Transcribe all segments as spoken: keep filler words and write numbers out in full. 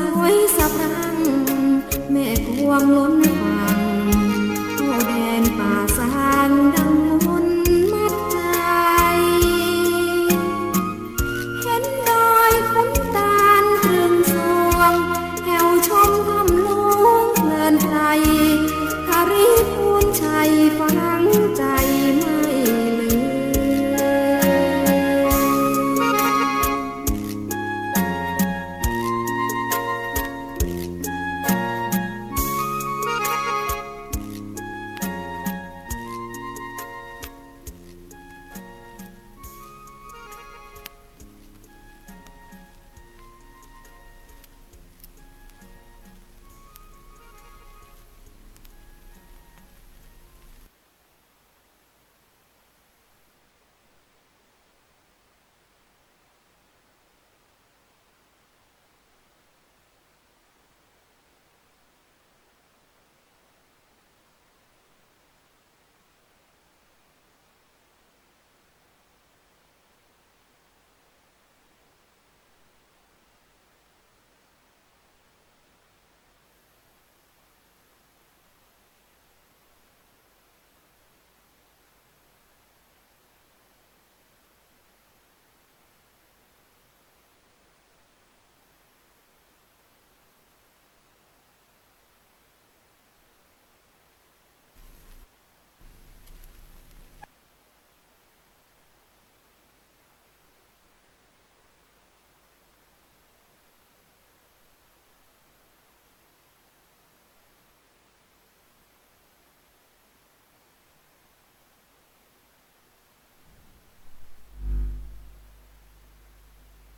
สวยสะพรั่ง แม่กวงล้นฝั่ง เข้าแดนป่าสางดังมนต์มัดใจ เห็นดอยขุนตาลตรึงสรวง แถวชมถ้ำหลวงเพลินใจ หริพูนชัยฝังใจไม่ลืม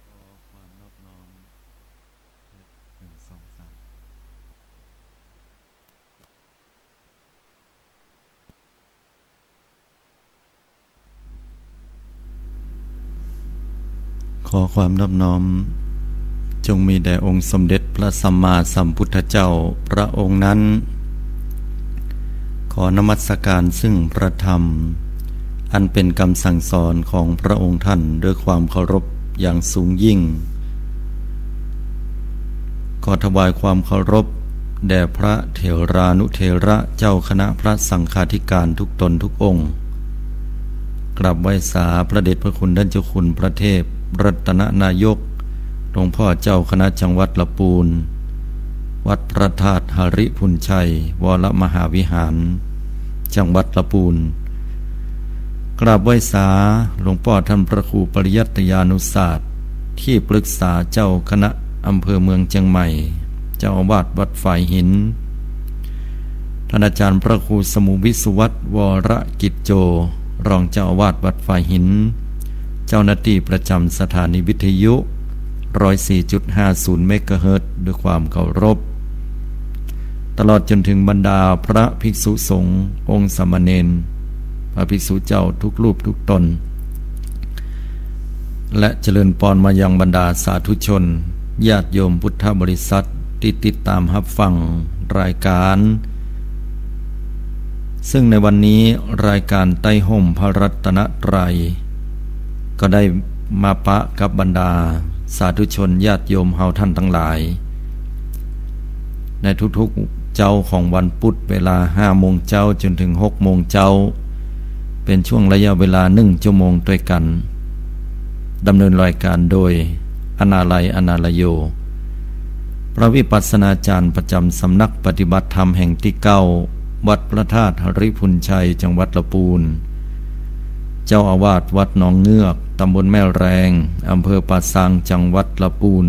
ขอความนอบน้อม หนึ่ง สอง สาม ขอความนอบน้อมจงมีแด่องค์สมเด็จพระสัมมาสัมพุทธเจ้าพระองค์นั้น ขอนมัสการซึ่งพระธรรม อันเป็นคำสั่งสอนของพระองค์ท่านด้วยความเคารพอย่างสูงยิ่ง ขอถวายความเคารพแด่พระเถรานุเถระเจ้าคณะพระสังฆาธิการทุกตนทุกองค์ กราบไหว้สาพระเดชพระคุณท่านเจ้าคุณพระเทพรัตนนายก หลวงพ่อเจ้าคณะจังหวัดละปูน วัดพระธาตุหริพูนชัย วรมหาวิหาร จังหวัดละปูน กราบไหว้สาหลวงป้อท่านพระครูปริยัติยานุศาสตร์ ที่ปรึกษาเจ้าคณะอำเภอเมืองเจียงใหม่ เจ้าอาวาสวัดฝายหิน ท่านอาจารย์พระครูสมุห์วิสุวัฒน์ วรกิจโจ รองเจ้าอาวาสวัดฝายหิน เจ้าหน้าตี้ประจำสถานีวิทยุ ร้อยสี่จุดห้าศูนย์ เมกะเฮิรตซ์ ด้วยความเคารพ ตลอดจนถึงบรรดาพระภิกษุสงฆ์ องค์สามเณร พระภิกษุเจ้าทุกรูปทุกตน และเจริญปอนมายังบรรดาสาธุชน ญาติโยมพุทธบริษัทที่ติดตามฮับฟังรายการ ซึ่งในวันนี้รายการใต้ฮ่มพระรัตนตรัย ก็ได้มาปะกับบรรดาสาธุชนญาติโยมเฮาท่านตังหลาย ในทุกๆเจ๊าของวันปุธ เวลาห้าโมงเจ๊าจนถึงหกโมงเจ๊า เป๋นช่วงระยะเวลาหนึ่งชั่วโมงตวยกั๋น ดำเนินรายการโดย อนาลัย อนาลโย พระวิปัสสนาจารย์ประจำสำนักปฏิบัติธรรมแห่งตี้เก้า วัดพระธาตุหริพูนชัย จังหวัดละปูน เจ้าอาวาสวัดหนองเงือก ตำบลแม่แรง อำเภอป่าซาง จังหวัดละปูน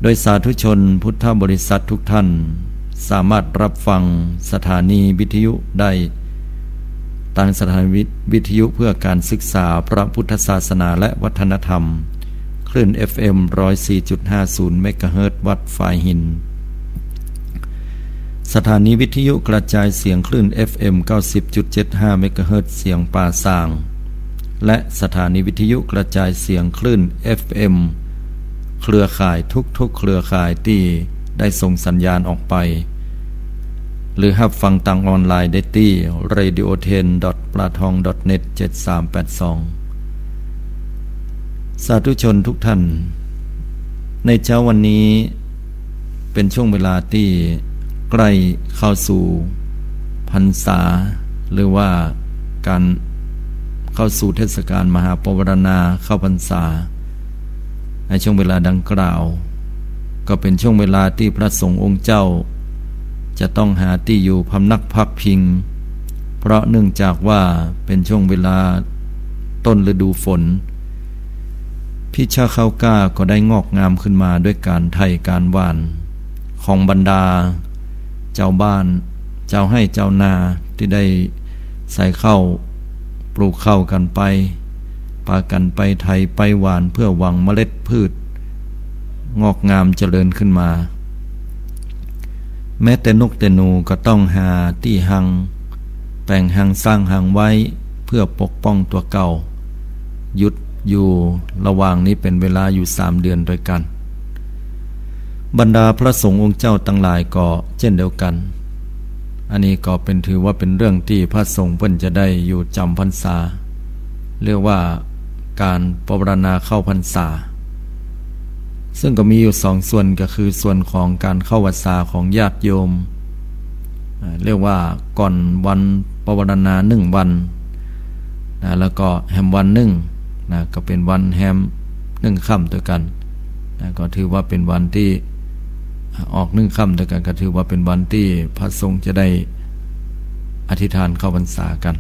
โดยสาธุชนพุทธบริษัททุกท่าน สามารถรับฟังสถานีวิทยุได้ ตางสถานีวิทยุเพื่อการศึกษาพระพุทธศาสนาและวัฒนธรรม คลื่น เอฟเอ็ม ร้อยสี่จุดห้าศูนย์ เมกะเฮิรตซ์ วัดฝายหิน สถานีวิทยุกระจายเสียงคลื่น เอฟเอ็ม เก้าสิบจุดเจ็ดห้า เมกะเฮิรตซ์ เสียงป่าซาง และสถานีวิทยุกระจายเสียงคลื่น เอฟเอ็ม เครือข่ายทุกๆเครือข่ายตี้ได้ส่งสัญญาณออกไป หรือฮับฟังตางออนไลน์ได้ตี้ เรดิโอเทน ดอท ปลาทอง ดอท เน็ต เจ็ดสามแปดสอง สาธุชนทุกท่าน ในเจ๊าวันนี้ เป็นช่วงเวลาตี้ใก้เข้าสู่พรรษา หรือว่าก๋านเข้าสู่เทศกาลมหาปวารณาเข้าพรรษา ในช่วงเวลาดังกล่าว ก็เป็นช่วงเวลาตี้พระสงฆ์องค์เจ้า จะต้องหาตี้อยู่พำนักพักพิง เพราะเนื่องจากว่าเป็นช่วงเวลาต้นฤดูฝน พิชาข้าวกล้าก็ได้งอกงามขึ้นมาด้วยก๋านไถก๋านหว่าน ของบรรดาเจ้าบ้าน เจ้าไฮ่เจ้านาตี้ได้ใส่ข้าวปลูกข้าวกั๋นไป ปากั๋นไปไถไปหว่านเพื่อหวังเมล็ดพืช งอกงามเจริญขึ้นมา แม้แต่นกแต่หนูก็ต้องหาตี้ฮัง แป๋งฮังสร้างฮังไว้เพื่อปกป้องตั๋วเก่า หยุดอยู่ระหว่างนี้เป็นเวลาอยู่สามเดือนตวยกั๋น บรรดาพระสงฆ์องค์เจ้าตังหลายก็เจ้นเดียวกั๋น อันนี้ก็เป็นถือว่าเป็นเรื่องตี้พระสงฆ์เปิ้นจะได้อยู่จ๋ำพรรษา เรียกว่าก๋านปวารณาเข้าพรรษา ซึ่งก็มีอยู่สองส่วน ก็คือส่วนของก๋านเข้าพรรษาของญาติโยม อ่า เรียกว่าก่อนวันปวารณานึ่งวัน นะ แล้วก็แฮมวันนึ่ง นะ ก็เป๋นวันแฮมนึ่งค่ำตวยกั๋น นะ ก็ถือว่าเป๋นวันตี้ อ่า ออกนึ่งค่ำตวยกั๋น ก็ถือว่าเป๋นวันตี้พระสงฆ์จะได้อธิษฐานเข้าพรรษากั๋น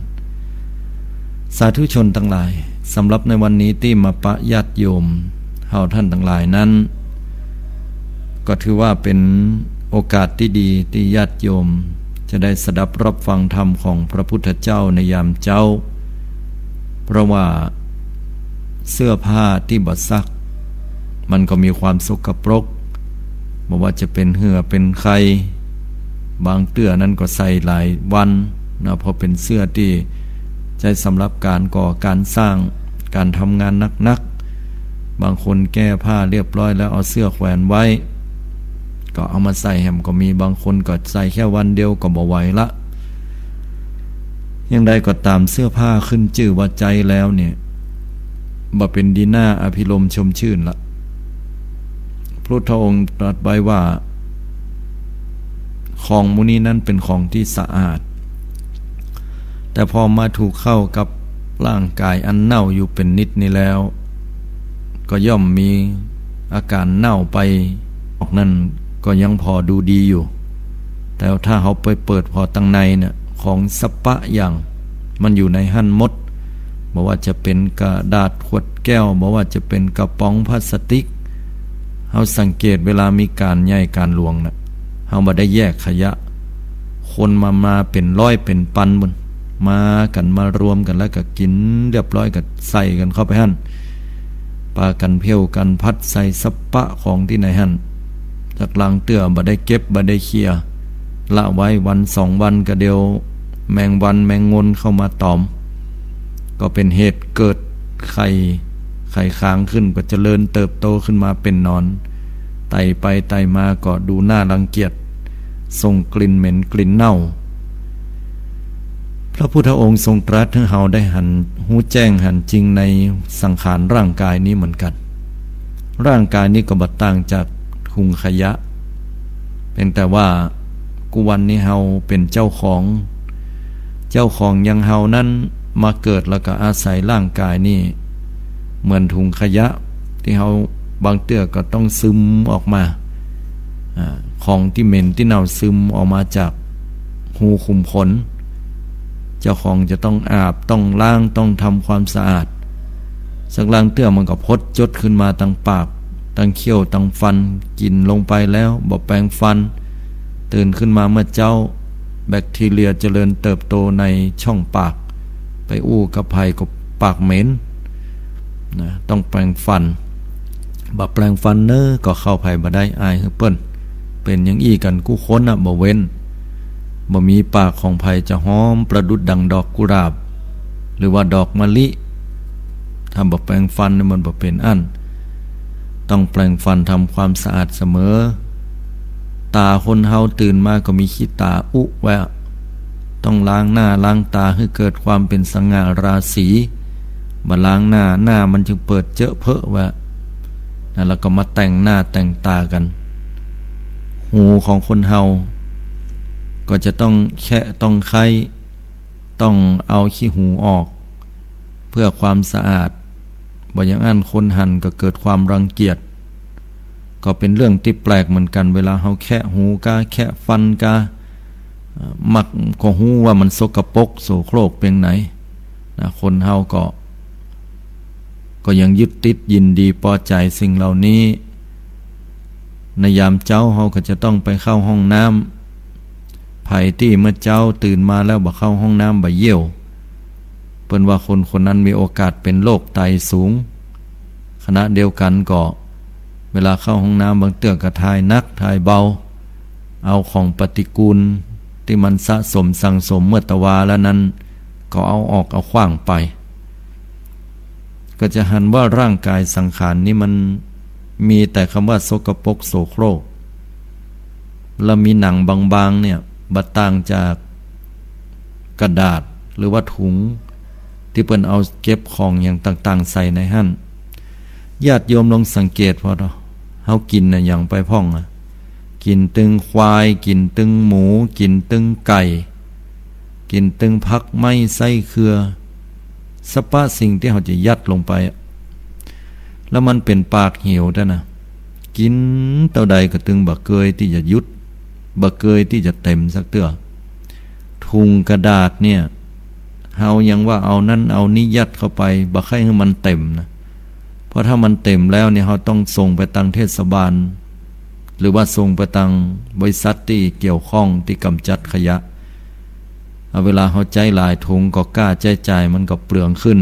สาธุชนตังหลาย สำหรับในวันนี้ตี้มาปะญาติโยมเฮาท่านตังหลายนั้น ก็ถือว่าเป๋นโอกาสตี้ดีตี้ญาติโยมจะได้สดับรับฟังธรรมของพระพุทธเจ้าในยามเจ๊า เพราะว่าเสื้อผ้าตี้บ่ซัก มันก็มีความสกปรก บ่ว่าจะเป๋นเหื่อเป๋นไข่ บางเตื้อนั้นก็ใส่หลายวันนะ เพราะเป๋นเสื้อตี้ใจ๊สำหรับก๋านก่อก๋านสร้าง ก๋านทำงานหนักๆ บางคนแก้ผ้าเรียบร้อยแล้วเอาเสื้อแขวนไว้ ก็เอามาใส่แหมก็มี บางคนก็ใส่แค่วันเดียวก็บ่ไหวละ อย่างใดก็ต๋าม เสื้อผ้าขึ้นจื้อว่าใจ๊แล้วเนี่ย บ่เป๋นดีน่าอภิรมย์ชมชื่นละ พระพุทธองค์ตรัสไว้ว่า ของหมู่นี้นั้นเป๋นของตี้สะอาด แต่พอมาถูกเข้ากับร่างก๋ายอันเน่าอยู่เป๋นนิดนี้แล้ว ก็ย่อมมีอาก๋านเน่าไป ออกนั้นก็ยังผ่อดูดีอยู่ แต่ถ้าเฮาไปเปิดผ่อตังในเนี่ย ของสะปะอย่างมันอยู่ในหั้นหมด บ่ว่าจะเป๋นกระดาษขวดแก้ว บ่ว่าจะเป๋นกระป๋องพลาสติก เฮาสังเกตเวลามีก๋านใหญ่ก๋านหลวงน่ะ เฮาบ่ได้แยกขยะ คนมา มาเป๋นร้อยเป๋นปันบุญ มากั๋นมารวมกั๋นแล้วก็กิ๋นเรียบร้อยก็ใส่กั๋นเข้าไปหั้น ปากั๋นเผี้ยวกั๋นพัดใส่สะปะของตี้ในหั้น จักลางเตื้อบ่ได้เก็บบ่ได้เขี่ย ละไว้วันสองวันก็เดี๋ยวแมงวันแมงงนเข้ามาต๋อม ก็เป๋นเหตุเกิดไข่ ไข่ค้างขึ้น ก็เจริญเติบโตขึ้นมาเป๋นหนอน ไต่ไปไต่มาก็ดูน่ารังเกียจ ส่งกลิ่นเหม็นกลิ่นเน่า พระพุทธองค์ทรงตรัสหื้อเฮาได้หัน ฮู้แจ้งหันจริงในสังขารร่างก๋ายนี้เหมือนกั๋น ร่างก๋ายนี้ก็บ่ต่างจากถุงขยะ เพียงแต่ว่ากู้วันนี้เฮาเป๋นเจ้าของ เจ้าของอย่างเฮานั้นมาเกิดแล้วก็อาศัยร่างก๋ายนี้ เหมือนถุงขยะตี้เฮาบางเตื้อก็ต้องซึมออกมา อ่า ของตี้เหม็นตี้เน่าซึมออกมาจากฮูขุมขน เจ้าของจะต้องอาบ ต้องล้าง ต้องทำความสะอาด สักลางเตื้อมันก็พดจดขึ้นมาตังปาก ตังเขี้ยว ตังฟัน กิ๋นลงไปแล้วบ่แปรงฟัน ตื่นขึ้นมาเมื่อเจ๊า แบคทีเรียเจริญเติบโตในช่องปาก ไปอู้กับใผก็ปากเหม็น นะ ต้องแปรงฟัน บ่แปรงฟันเน้อก็เข้าใผบ่ได้ อายหื้อเปิ้น เป๋นอย่างอี้กั๋นกู้คนน่ะ บ่เว้น บ่มีปากของใผจะหอมประดุจดังดอกกุหลาบ หรือว่าดอกมะลิ ถ้าบ่แปรงฟันเนี่ยมันบ่เป๋นอั้น ต้องแปรงฟันทำความสะอาดเสมอ ต๋าคนเฮาตื่นมาก็มีขี้ต๋าอุแวะ ต้องล้างหน้าล้างต๋าหื้อเกิดความเป๋นสง่าราศี บ่ล้างหน้า หน้ามันจึงเปิดเจอะเผอะแวะ นะ แล้วก็มาแต่งหน้าแต่งต๋ากั๋น ห หูของคนเฮาก็จะต้องแคะ ต้องไค้ ต้องเอาขี้หูออก เพื่อความสะอาด บ่อย่างอั้นคนหันก็เกิดความรังเกียจ ก็เป๋นเรื่องตี้แปลกเหมือนกั๋น เวลาเฮาแคะหูกา แคะฟันกา เอ่อ มักก็ฮู้ว่ามันสกปรกโสโครกเปียงไหนนะ คนเฮาก็ ก็ยังยึดติดยินดีปอใจ๋สิ่งเหล่านี้ ในยามเจ๊าเฮาก็จะต้องไปเข้าห้องน้ำ ใผตี้เมื่อเจ๊าตื่นมาแล้วบ่เข้าห้องน้ำบ่เยี่ยว เปิ้นว่าคนคนนั้นมีโอกาสเป๋นโรคไตสูง ขณะเดียวกั๋นก็ เวลาเข้าห้องน้ำบางเตื้อก็ถ่ายหนักถ่ายเบา เอาของปฏิกูลตี้มันสะสมสั่งสมเมื่อตะวาแล้วนั้น ก็เอาออกเอาขว้างไป ก็จะหันว่าร่างกายสังขารนี้มันมีแต่กำว่าสกปรกโสโครก แล้วมีหนังบางๆ เนี่ย บ่ต่างจากกระดาษหรือว่าถุงตี้เปิ้นเอาเก็บของอย่างต่างๆ ใส่ในหั้น ญาติโยมลองสังเกตผ่อเถาะ เฮากิ๋นน่ะหยังไปพ่องอะ กิ๋นตึงควาย กิ๋นตึงหมู กิ๋นตึงไก่ กิ๋นตึงผักไม้ไส้เครือ สะปะสิ่งตี้เฮาจะยัดลงไปอะ แล้วมันเป๋นปากหิวแต๊นะ กิ๋นเต้าใดก็ตึงบ่เกยตี้จะหยุด บ่เกยตี้จะเต๋มสักเตื้อ ถุงกระดาษเนี่ย เฮายังว่าเอานั้นเอานี้ยัดเข้าไป บ่ใค่หื้อมันเต๋มนะ เพราะถ้ามันเต๋มแล้วเนี่ย เฮาต้องส่งไปตังเทศบาล หรือว่าส่งไปตังบริษัทตี้เกี่ยวข้องตี้ก๋ำจัดขยะ เอาเวลาเฮาใจ๊หลายถุงก็ก้าใจ๊จ่ายมันก็เปลืองขึ้น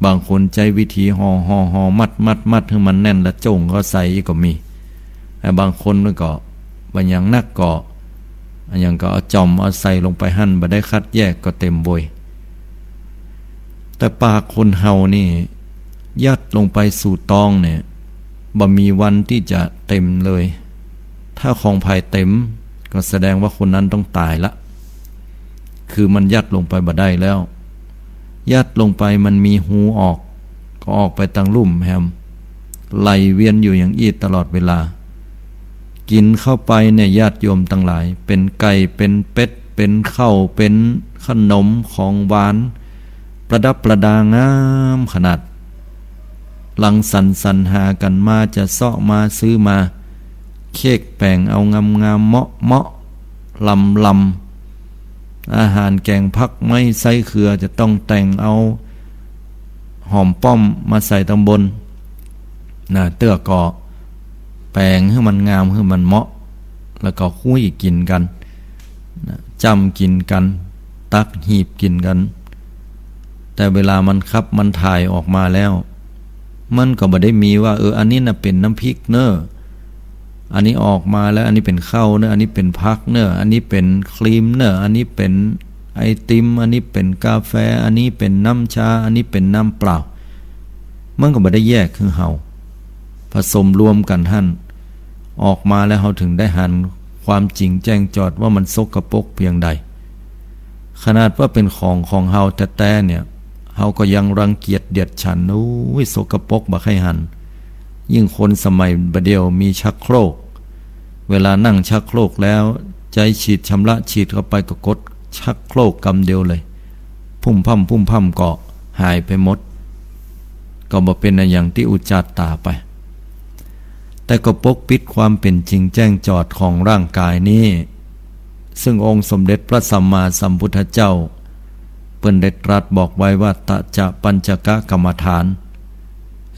บางคนใจ๊วิธีห่อ ห่อ ห่อ มัด มัด มัดหื้อมันแน่นแล้วโจ้งเข้าใส่อีกก็มี ไอ้บางคนมันก็บ่หยังนักก็ อะหยังก็เอาจ่อมเอาใส่ลงไปหั้น บ่ได้คัดแยกก็เต๋มโวย แต่ปากคนเฮานี่ ยัดลงไปสู่ต๊องเนี่ย บ่มีวันตี้จะเต๋มเลย ถ้าของใผเต๋ม ก็แสดงว่าคนนั้นต้องต๋ายละ คือมันยัดลงไปบ่ได้แล้ว ยัดลงไปมันมีฮูออก ก็ออกไปตังลุ่มแฮม ไหลเวียนอยู่อย่างอี้ตลอดเวลา กิ๋นเข้าไปเนี่ย ญาติโยมตังหลาย เป๋นไก่ เป๋นเป็ด เป๋นข้าว เป๋นขนมของหวาน ประดับประดางามขนาด รังสรรค์สรรหากั๋นมา จะเซาะมาซื้อมา เค้กแป๋งเอางามๆ เหมาะๆ ลำๆ อาหารแก๋งผักไม้ไส้เครือจะต้องแต่งเอาหอมป้อมมาใส่ตังบน นะ เตื้อก็แป๋งหื้อมันงามหื้อมันเหมาะ แล้วก็คุ้ยกิ๋นกั๋น นะ จ้ำกิ๋นกั๋น ตักหีบกิ๋นกั๋น แต่เวลามันขับมันถ่ายออกมาแล้ว มันก็บ่ได้มีว่า เออ อันนี้น่ะเป๋นน้ำพริกเน่อ อันนี้ออกมาแล้ว อันนี้เป๋นข้าวเน่อ อันนี้เป๋นผักเน่อ อันนี้เป๋นครีมเน่อ อันนี้เป๋นไอติม อันนี้เป๋นกาแฟ อันนี้เป๋นน้ำชา อันนี้เป๋นน้ำเปล่า มันก็บ่ได้แยกหื้อเฮา ผสมรวมกั๋นหั้น ออกมาแล้วเฮาเถิงได้หันความจริงแจ้งจอดว่ามันสกปรกเปียงใด ขนาดว่าเป๋นของของเฮาแต๊ๆ เนี่ย เฮาก็ยังรังเกียจเดียดฉัน โอ้ย สกปรก บ่ใค่หัน ยิ่งคนสมัยบ่าเดี่ยวมีชักโครก เวลานั่งชักโครกแล้ว ใจ๊ฉีดชำระฉีดเข้าไปก็กดชักโครกกำเดียวเลย พุ่มพ่ำพุ่มพ่ำก็หายไปหมด ก็บ่เป๋นอะหยังตี้อุจจาตาไป แต่ก็ปกปิดความเป๋นจริงแจ้งจอดของร่างกายนี้ ซึ่งองค์สมเด็จพระสัมมาสัมพุทธเจ้า เปิ้นได้ตรัสบอกไว้ว่า ตะจะปัญจกกรรมฐาน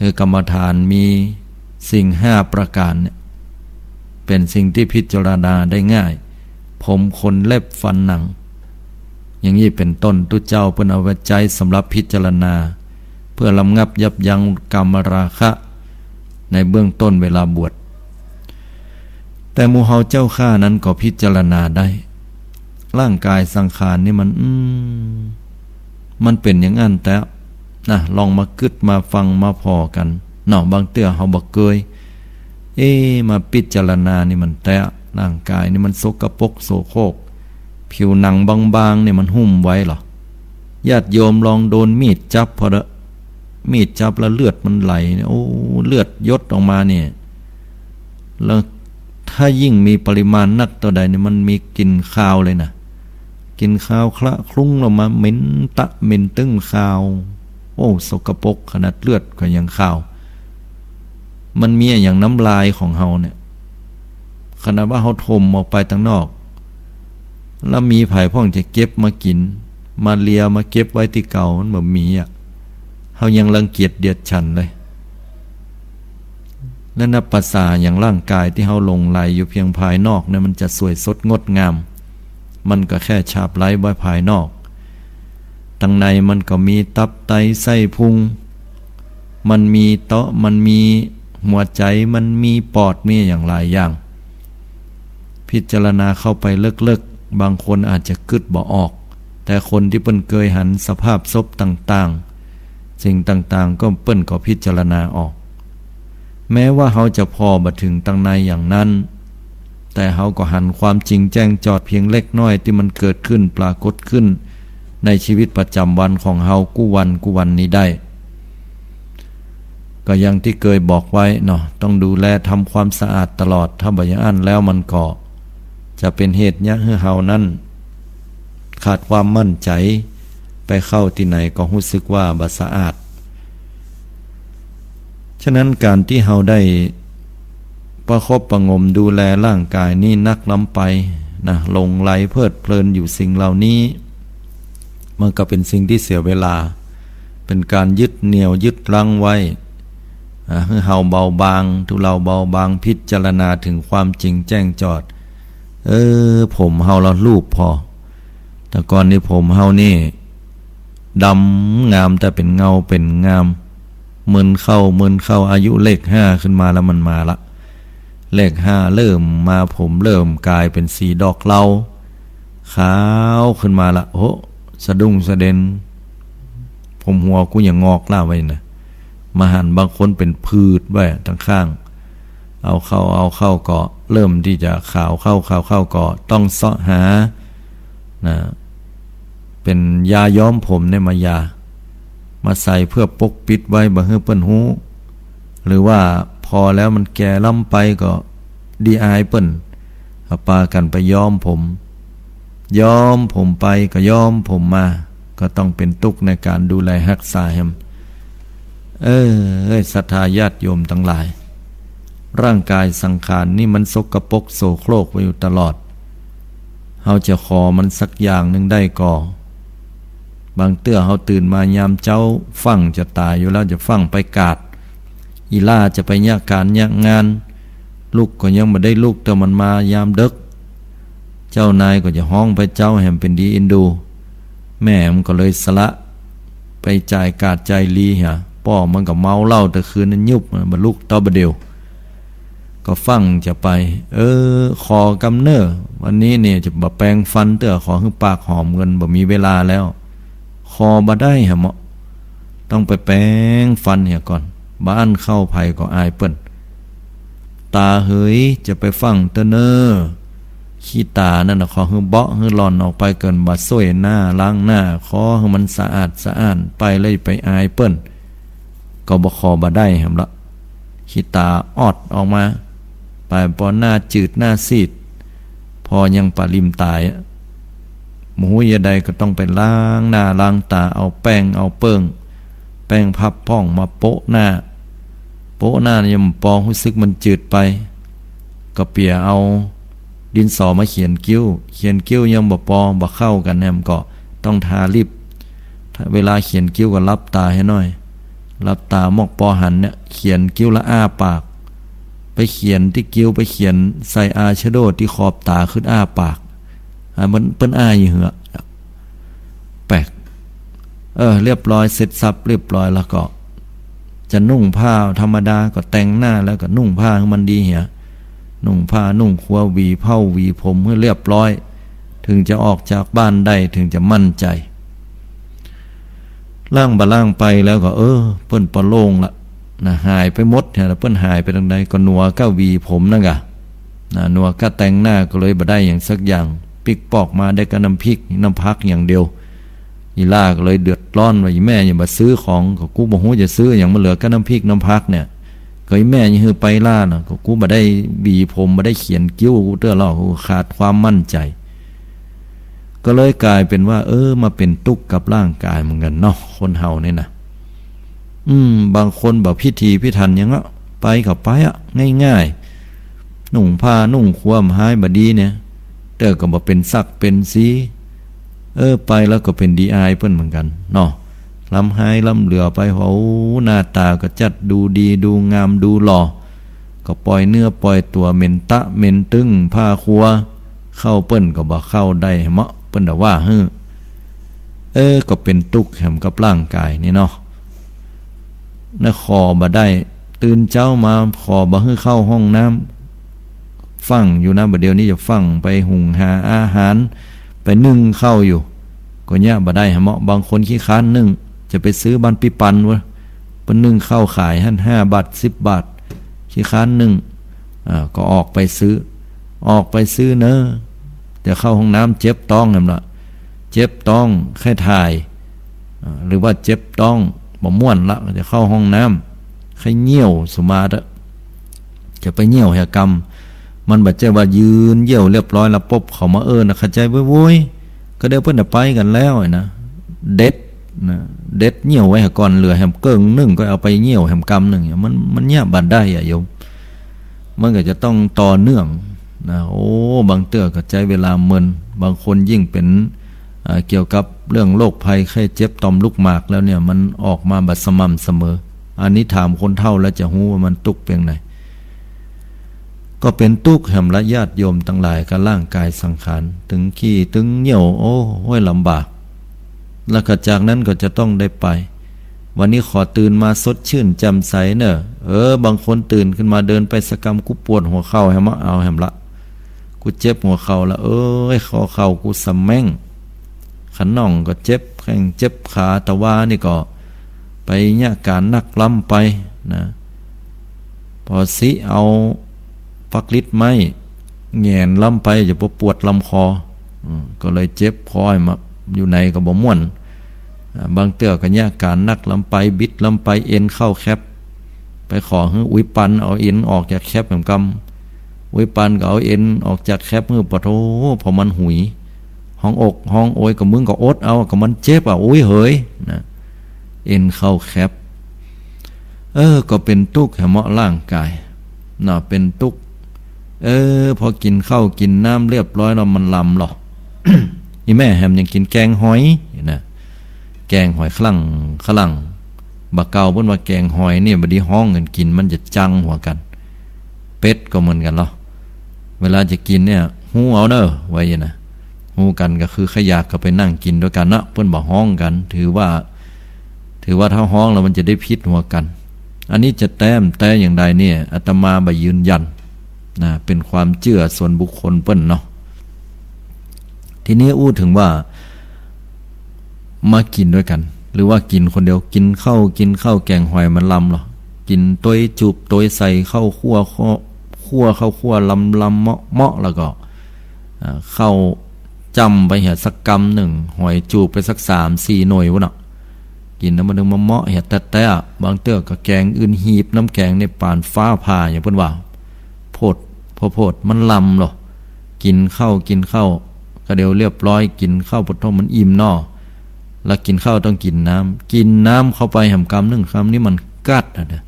คือกรรมฐานมีสิ่งห้าประก๋านเนี่ย เป๋นสิ่งตี้พิจารณาได้ง่าย ผม ขน เล็บ ฟัน หนัง อย่างนี้เป๋นต้น ตุ๊เจ้าเปิ้นเอาไว้ใจ๊สำหรับพิจารณา เพื่อระงับยับยั้งกามราคะ ในเบื้องต้นเวลาบวช แต่หมู่เฮาเจ้าข้านั้นก็พิจารณาได้ ร่างกายสังขารนี่มัน อืม มันเป๋นอย่างอั้นแต๊นะ ลองมากึ๊ดมาฟังมาผ่อกั๋นเนาะ บางเตื้อเฮาบ่เกย เอ๊ะ มาพิจารณานี่มันแต๊ ร่างกายนี่มันสกปรกโสโครก ผิวหนังบางๆ นี่มันหุ้มไว้เหรอ ญาติโยมลองโดนมีดจับผ่อเต๊อะ มีดจับแล้วเลือดมันไหลเนี่ย โอ้ เลือดหยดออกมาเนี่ย แล้วแถ ถ้ายิ่งมีปริมาณนักเต้าใดนี่มันมีกลิ่นคาวเลยนะ กลิ่นคาวคละคลุ้งลงมา เหม็นตะเหม็นตึ้งคาว โอ้ สกปรกขนาดเลือดก็ยังคาว มันมีอะหยังน้ำลายของเฮาเนี่ย ขนาดว่าเฮาถมออกไปตังนอก แล้วมีใผพ่องจะเก็บมากิ๋น มาเลียมาเก็บไว้ตี้เก่า มันบ่มีอะ เฮายังรังเกียจเดียดฉันเลย และนับประสาหยังร่างกายตี้เฮาหลงใหลอยู่เพียงภายนอกเนี่ย มันจะสวยสดงดงาม มันก็แค่ฉาบไล้ไว้ภายนอก ตังในมันก็มีตับไตไส้พุง มันมีเตาะ มันมีหัวใจ๋ มันมีปอด มีอะหยังหลายอย่าง พิจารณาเข้าไปลึกๆ บางคนอาจจะกึ๊ดบ่ออก แต่คนตี้เปิ้นเกยหันสภาพศพต่างๆ สิ่งต่างๆ ก็เปิ้นก็พิจารณาออก แม้ว่าเฮาจะผ่อบ่เถิงตังในอย่างนั้น แต่เฮาก็หันความจริงแจ้งจอดเพียงเล็กน้อยตี้มันเกิดขึ้นปรากฏขึ้นในชีวิตประจำวันของเฮากู้วันกู้วันนี้ได้ ก็อย่างตี้เกยบอกไว้เนาะ ต้องดูแลทำความสะอาดตลอด ถ้าบ่อย่างอั้นแล้วมันก็จะเป๋นเหตุเยียะหื้อเฮานั้นขาดความมั่นใจ๋ ไปเข้าตี้ไหนก็ฮู้สึกว่าบ่สะอาด ฉะนั้นก๋านตี้เฮาได้ประคบประหงมดูแลร่างกายนี้นักล้ำไปนะ หลงใหลเพลิดเพลินอยู่สิ่งเหล่านี้ มันก็เป๋นสิ่งตี้เสียเวลา เป๋นก๋านยึดเหนี่ยวยึดรั้งไว้ อ่า หื้อเฮาเบาบาง ทุเลาเบาบาง พิจารณาเถิงความจริงแจ้งจอด เออ ผมเฮาละลูบผ่อ แต่ก่อนนี้ผมเฮานี่ดำงาม แต่เป๋นเงาเป๋นงาม เมินเข้า เมินเข้า อายุเลขห้าขึ้นมาแล้วมันมาละ เลขห้าเริ่มมา ผมเริ่มก๋ายเป๋นสีดอกเหล้า ขาวขึ้นมาละ โอ้ สะดุ้งสะเด็น ผมหัวกูยังงอกล้าไว้นะ มาหันบางคนเป๋นผื่นไว้ตังข้าง เอาเข้า เอาเข้าก็เริ่มตี้จะขาวเข้า ขาวเข้าก็ต้องเซาะหา นะ เป๋นยาย้อมผมเนี่ยมายา มาใส่เพื่อปกปิดไว้บ่หื้อเปิ้นฮู้ หรือว่าผ่อแล้วมันแก่ล้ำไปก็ดีอายเปิ้น ก็ปากั๋นไปย้อมผม ย้อมผมไปก็ย้อมผมมา ก็ต้องเป๋นตุ๊กข์ในก๋านดูแลฮักษาแหม เออ เอ้ย ศรัทธาญาติโยมตังหลาย ร่างกายสังขารนี่มันสกปรกโสโครกไว้อยู่ตลอด เฮาจะขอมันสักอย่างนึ่งได้ก่อ บางเตื้อเฮาตื่นมายามเจ๊า ฟั่งจะต๋ายอยู่แล้ว จะฟั่งไปกาด อีหล้าจะไปเยียะก๋านเยียะงาน ลุกก็ยังบ่ได้ลุก แต่มันมายามเดิ็ก เจ้านายก็จะฮ้องไปเจ๊าแหมเป๋นดีเอ็นดู แม่มันก็เลยสละไปจ่ายกาดจ่ายหลีเหีย ป้อมันก็เมาเหล้าแต่คืนนั้นยุบ บ่ลุกเต๊าบ่เดี่ยว ก็ฟั่งจะไป เออ ขอกำเน้อ วันนี้เนี่ยจะบ่แปรงฟันเตื้อ ขอหื้อปากหอมก่อน บ่มีเวลาแล้ว ขอบ่ได้หะเหมาะ ต้องไปแปรงฟันเหียก่อน บ่อั้นเข้าใผก็อายเปิ้น ต๋าเหย จะไปฟั่งเตื้อเน้อ ขี้ต๋านั่นน่ะ ขอหื้อเบาะหื้อหล่อนออกไปก่อน บ่ซ่วยหน้าล้างหน้า ขอหื้อมันสะอาดสะอ้านไป แล้วไปอายเปิ้น ก็บ่ ขอบ่ได้หะเหมาะ ขี้ต๋าออดออกมา ไปปอหน้าจืดหน้าซีด ผ่อยังปะลิมต๋ายอะ บ่ฮู้ยะใดก็ต้องไปล้างหน้าล้างต๋า เอาแป้งเอาเปิ้ง แป้งพับพ่องมาโปะหน้า โปะหน้ายังบ่ปอ ฮู้สึกมันจืดไป ก็เปียเอาดินสอมาเขียนคิ้ว เขียนคิ้วยังบ่ปอ บ่เข้ากั๋นแหม ก็ต้องทาลิป เวลาเขียนคิ้วก็หลับต๋าหื้อหน่อย หลับต๋ามอกปอหันเนี่ย เขียนคิ้วแล้วอ้าปาก ไปเขียนตี้คิ้ว ไปเขียนใส่อายแชโดว์ตี้ขอบต๋า ขึ้นอ้าปาก อ่ะ มัน เปิ้นอ้ายอยู่เหือ แปลก เออ เรียบร้อย เสร็จสรรพเรียบร้อยแล้วก็ จะนุ่งผ้าธรรมดา ก็แต่งหน้าแล้วก็นุ่งผ้าหื้อมันดีเหีย นุ่งผ้านุ่งครัว หวีเผ้าหวีผมหื้อเรียบร้อย เถิงจะออกจากบ้านได้ เถิงจะมั่นใจ๋ ล้างบ่ล้างไปแล้วก็ เออ เปิ้นปะโล่งละ นะ หายไปหมดเหีย แล้วเปิ้นหายไปตางใด ก็หนัวก้าหวีผมนั่นก่ะ นะ หนัวก้าแต่งหน้า ก็เลยบ่ได้หยังสักอย่าง ปิ๊กปอกมาได้ก้าน้ำพริกน้ำผักอย่างเดียว อีหล้าก็เลยเดือดร้อนว่า อีแม่อย่ามาซื้อของ ก็กูบ่ฮู้จะซื้อหยัง มันเหลือก้าน้ำพริกน้ำผักเนี่ย ก็อีแม่ยังหื้อไปล้าเนาะ ก็กูบ่ได้หวีผม บ่ได้เขียนคิ้วกูเตื้อหรอก กูขาดความมั่นใจ๋ ก็เลยก๋ายเป๋นว่า เออ มาเป๋นตุ๊กกับร่างก๋ายเหมือนกั๋นเนาะ คนเฮานี่นะ อืม บางคนบ่พิถีพิถันหยังอะ ไปก็ไปอะ ง่ายๆ นุ่งผ้านุ่งครัวบ่ฮ้ายบ่ดีเนี่ย แต่ก็บ่เป๋นสักเป๋นสี เออ ไปแล้วก็เป๋นดีอายเปิ้นเหมือนกั๋นเนาะ ล้ำฮ้ายล้ำเหลือไป โห หน้าต๋าก็จัดดูดีดูงามดูหล่อ ก็ป่อยเนื้อป่อยตั๋ว เหม็นตะเหม็นตึงผ้าครัว เข้าเปิ้นก็บ่เข้าได้เหมาะ เปิ้นจะว่าหื้อ เออ ก็เป๋นตุ๊กแหมกับร่างก๋ายนี่เนาะ นะ ขอบ่ได้ ตื่นเจ๊ามาขอบ่หื้อเข้าห้องน้ำ ฟั่งอยู่นะ บ่าเดี่ยวนี้จะฟั่งไปหุงหาอาหาร ไปนึ่งข้าวอยู่ ก็เยียะบ่ได้หาเหมาะ บางคนขี้คร้านนึ่ง จะไปซื้อบ้านปี้ปันเว้ย เปิ้นนึ่งข้าวขายหั้น ห้าบาท สิบบาท ขี้คร้านนึ่ง อ่า ก็ออกไปซื้อ ออกไปซื้อเนอะ จะเข้าห้องน้ำเจ็บต๊องแหมละ เจ็บต๊อง ใค่ถ่าย อ่า หรือว่าเจ็บต๊อง บ่ม่วนละ จะเข้าห้องน้ำ ใค่เยี่ยวสุมาเต๊อะ จะไปเยี่ยวแหกำ มันบ่ใจ้ว่ายืนเยี่ยวเรียบร้อยแล้วปุ๊บเขามาเอิ้นนะ เข้าใจ๋โว้ยๆ ก็เดี๋ยวเปิ้นจะไปกั๋นแล้วนะ เด็ดนะ เด็ดเยี่ยวไว้หาก่อน เหลือแหมเกิ่งนึ่งก็เอาไปเยี่ยวแหมกำนึ่ง มัน มันเยียะบ่ได้อะโยม มันก็จะต้องต่อเนื่องนะ โอ้ บางเตื้อก็ใจ๊เวลาเมิน บางคนยิ่งเป๋น อ่า เกี่ยวกับเรื่องโรคภัยไข้เจ็บต่อมลูกหมากแล้วเนี่ย มันออกมาบ่สม่ำเสมอ อันนี้ถามคนเฒ่าแล้วจะฮู้ว่ามันตุ๊กเปียงใด ก็เป๋นตุ๊กแหมละญาติโยมตังหลาย กับร่างก๋ายสังขาร ตึงขี้ตึงเยี่ยว โอ้ ห้วยลำบาก แล้วก็จากนั้นก็จะต้องได้ไป วันนี้ขอตื่นมาสดชื่นแจ่มใสเนอะ เออ บางคนตื่นขึ้นมาเดินไปสักกำ กูปวดหัวเข่าแหมละ เอาแหมละ กูเจ็บหัวเข่าละ เอ้ย ข้อเข่ากูสะแม้ง ขะน่องก็เจ็บ แข้งเจ็บ ขา ตะวานี่ก็ไปเยียะก๋านนักล้ำไปนะ ปอสิเอาฟักลิดไม้แหงนล้ำไป จะปวดลำคอ อืม ก็เลยเจ็บคอมา อยู่ไหนก็บ่ม่วน อ่า บางเตื้อก็เยียะก๋านนักล้ำไป บิดล้ำไป เอ็นเข้าแคป ไปขอหื้ออุ๊ยปันเอาเอ็นออกจากแคปแหมกำ อุ๊ยปันก็เอาเอ็นออกจากแคปหื้อ ปะโธ่ พอมันหุย ฮ้องอกฮ้องโอย ก็มึงก็อดเอา ก็มันเจ็บอะ อุ๊ยเหยนะ เอ็นเข้าแคป เออ ก็เป๋นตุ๊กแหมเหมาะร่างก๋ายเนาะ เป๋นตุ๊ก เออ พอกิ๋นข้าวกิ๋นน้ำเรียบร้อยแล้วมันลำหรอ อีแม่แหมยังกิ๋นแกงหอยนะ แกงหอยคลั่ง คลั่ง บ่าเก่าเปิ้นว่าแกงหอยเนี่ย บ่ดีฮ้องกั๋นกิ๋น มันจะจังหัวกั๋น เป็ดก็เหมือนกั๋นหรอ เวลาจะกิ๋นเนี่ย ฮู้เอาเน่อ ว่าอย่างนั้นนะ ฮู้กั๋นก็คือใค่อยากก็ไปนั่งกิ๋นตวยกั๋นเนาะ เปิ้นบ่ฮ้องกั๋น ถือว่า ถือว่าถ้าฮ้องแล้วมันจะได้ผิดหัวกั๋น อันนี้จะแต๊บ่แต๊อย่างใดเนี่ย อาตมาบ่ยืนยันนะ เป๋นความเจื้อส่วนบุคคลเปิ้นเนาะ ทีนี้อู้เถิงว่า มากิ๋นตวยกั๋น หรือว่ากิ๋นคนเดียว กิ๋นข้าว กิ๋นข้าวแกงหอยมันลำหรอ กิ๋นตวยจูบตวยใส่ข้าวคั่ว ข้าว คั่วข้าวคั่วลำๆ เมาะๆ แล้วก็ อ่า ข้าวจ้ำไปเหียสักกำนึ่ง หอยจูบไปสักสามสี่หน่วยพุ้นน่ะ กิ๋นแล้วมันเถิงมาเมาะเหียแต๊ๆ อะ บางเตื้อก็แกงอื่นหีบน้ำแกงในปานฟ้าผ่าอย่างเปิ้นว่า โพด พอโพดมันลำหรอ กิ๋นข้าว กิ๋นข้าว ก็เดี๋ยวเรียบร้อย กิ๋นข้าวปะโธ่มันอิ่มเนาะ แล้วกิ๋นข้าวต้องกิ๋นน้ำ กิ๋นน้ำเข้าไปแหมกำนึ่ง กำนี้มันกั๊ดอะนะ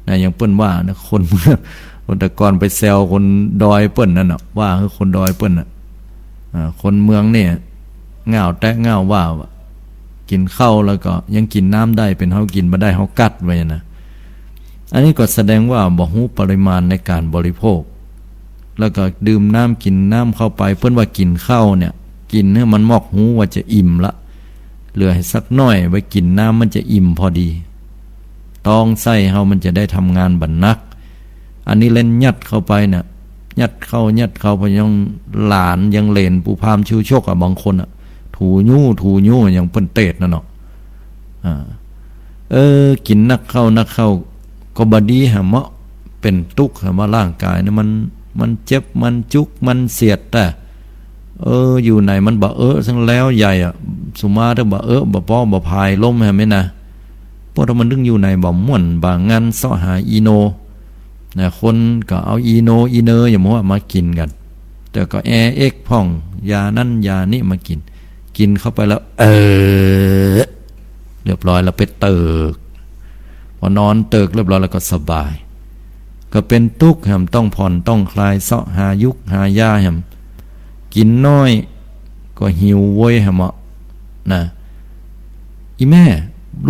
นะ อย่างเปิ้นว่านะ คนเมือง คนแต่ก่อนไปแซวคนดอยเปิ้นนั่นน่ะ ว่าคือคนดอยเปิ้นน่ะ อ่า คนเมืองเนี่ย ง่าวแต๊ง่าวว่า กิ๋นข้าวแล้วก็ยังกิ๋นน้ำได้ เป๋นเฮากิ๋นบ่ได้ เฮากั๊ดไว้นะ อันนี้ก็แสดงว่าบ่ฮู้ปริมาณในการบริโภค แล้วก็ดื่มน้ำกิ๋นน้ำเข้าไป เปิ้นว่ากิ๋นข้าวเนี่ย กิ๋นหื้อมันมอกฮู้ว่าจะอิ่มละ เหลือหื้อสักหน้อยไว้กิ๋นน้ำ มันจะอิ่มพอดี ต๊องไส้เฮามันจะได้ทำงานบ่หนัก อันนี้เล่นยัดเข้าไปน่ะ ยัดเข้า ยัดเข้า พอยังหลานยังเหลน ปู่พราหมณ์ชูชกอะ บางคนอะ ถูยู้ ถูยู้ อย่างเปิ้นเตศน์นั่นเนาะ อ่า เออ กิ๋นนักเข้า นักเข้า ก็บ่ดีหาเหมาะ เป๋นตุ๊กหาเหมาะ ร่างก๋ายเนี่ยมัน มันเจ็บ มันจุก มันเสียด แต่ เออ อยู่ไหนมันบ่เอะซั้งแล้วใหญ่อะ สุมาเถอะ บ่เอะ บ่ป้อ บ่ผายลมแหมนะ เพราะถ้ามันตึงอยู่ในบ่ม่วนบ่งันเซาะหาอีโน นะ คนก็เอาอีโนอีเนออย่างหมู่มากิ๋นกั๋น แต่ก็แอเอ็กพ่อง ยานั้นยานี้มากิ๋น กิ๋นเข้าไปแล้ว เออ เรียบร้อยแล้วไปเติก พอนอนเติกเรียบร้อยแล้วก็สบาย ก็เป๋นตุ๊กแหม ต้องผ่อนต้องคลายเซาะหายุกหายาแหม กิ๋นน้อยก็หิวโวยแหมเหมาะ นะ อีแม่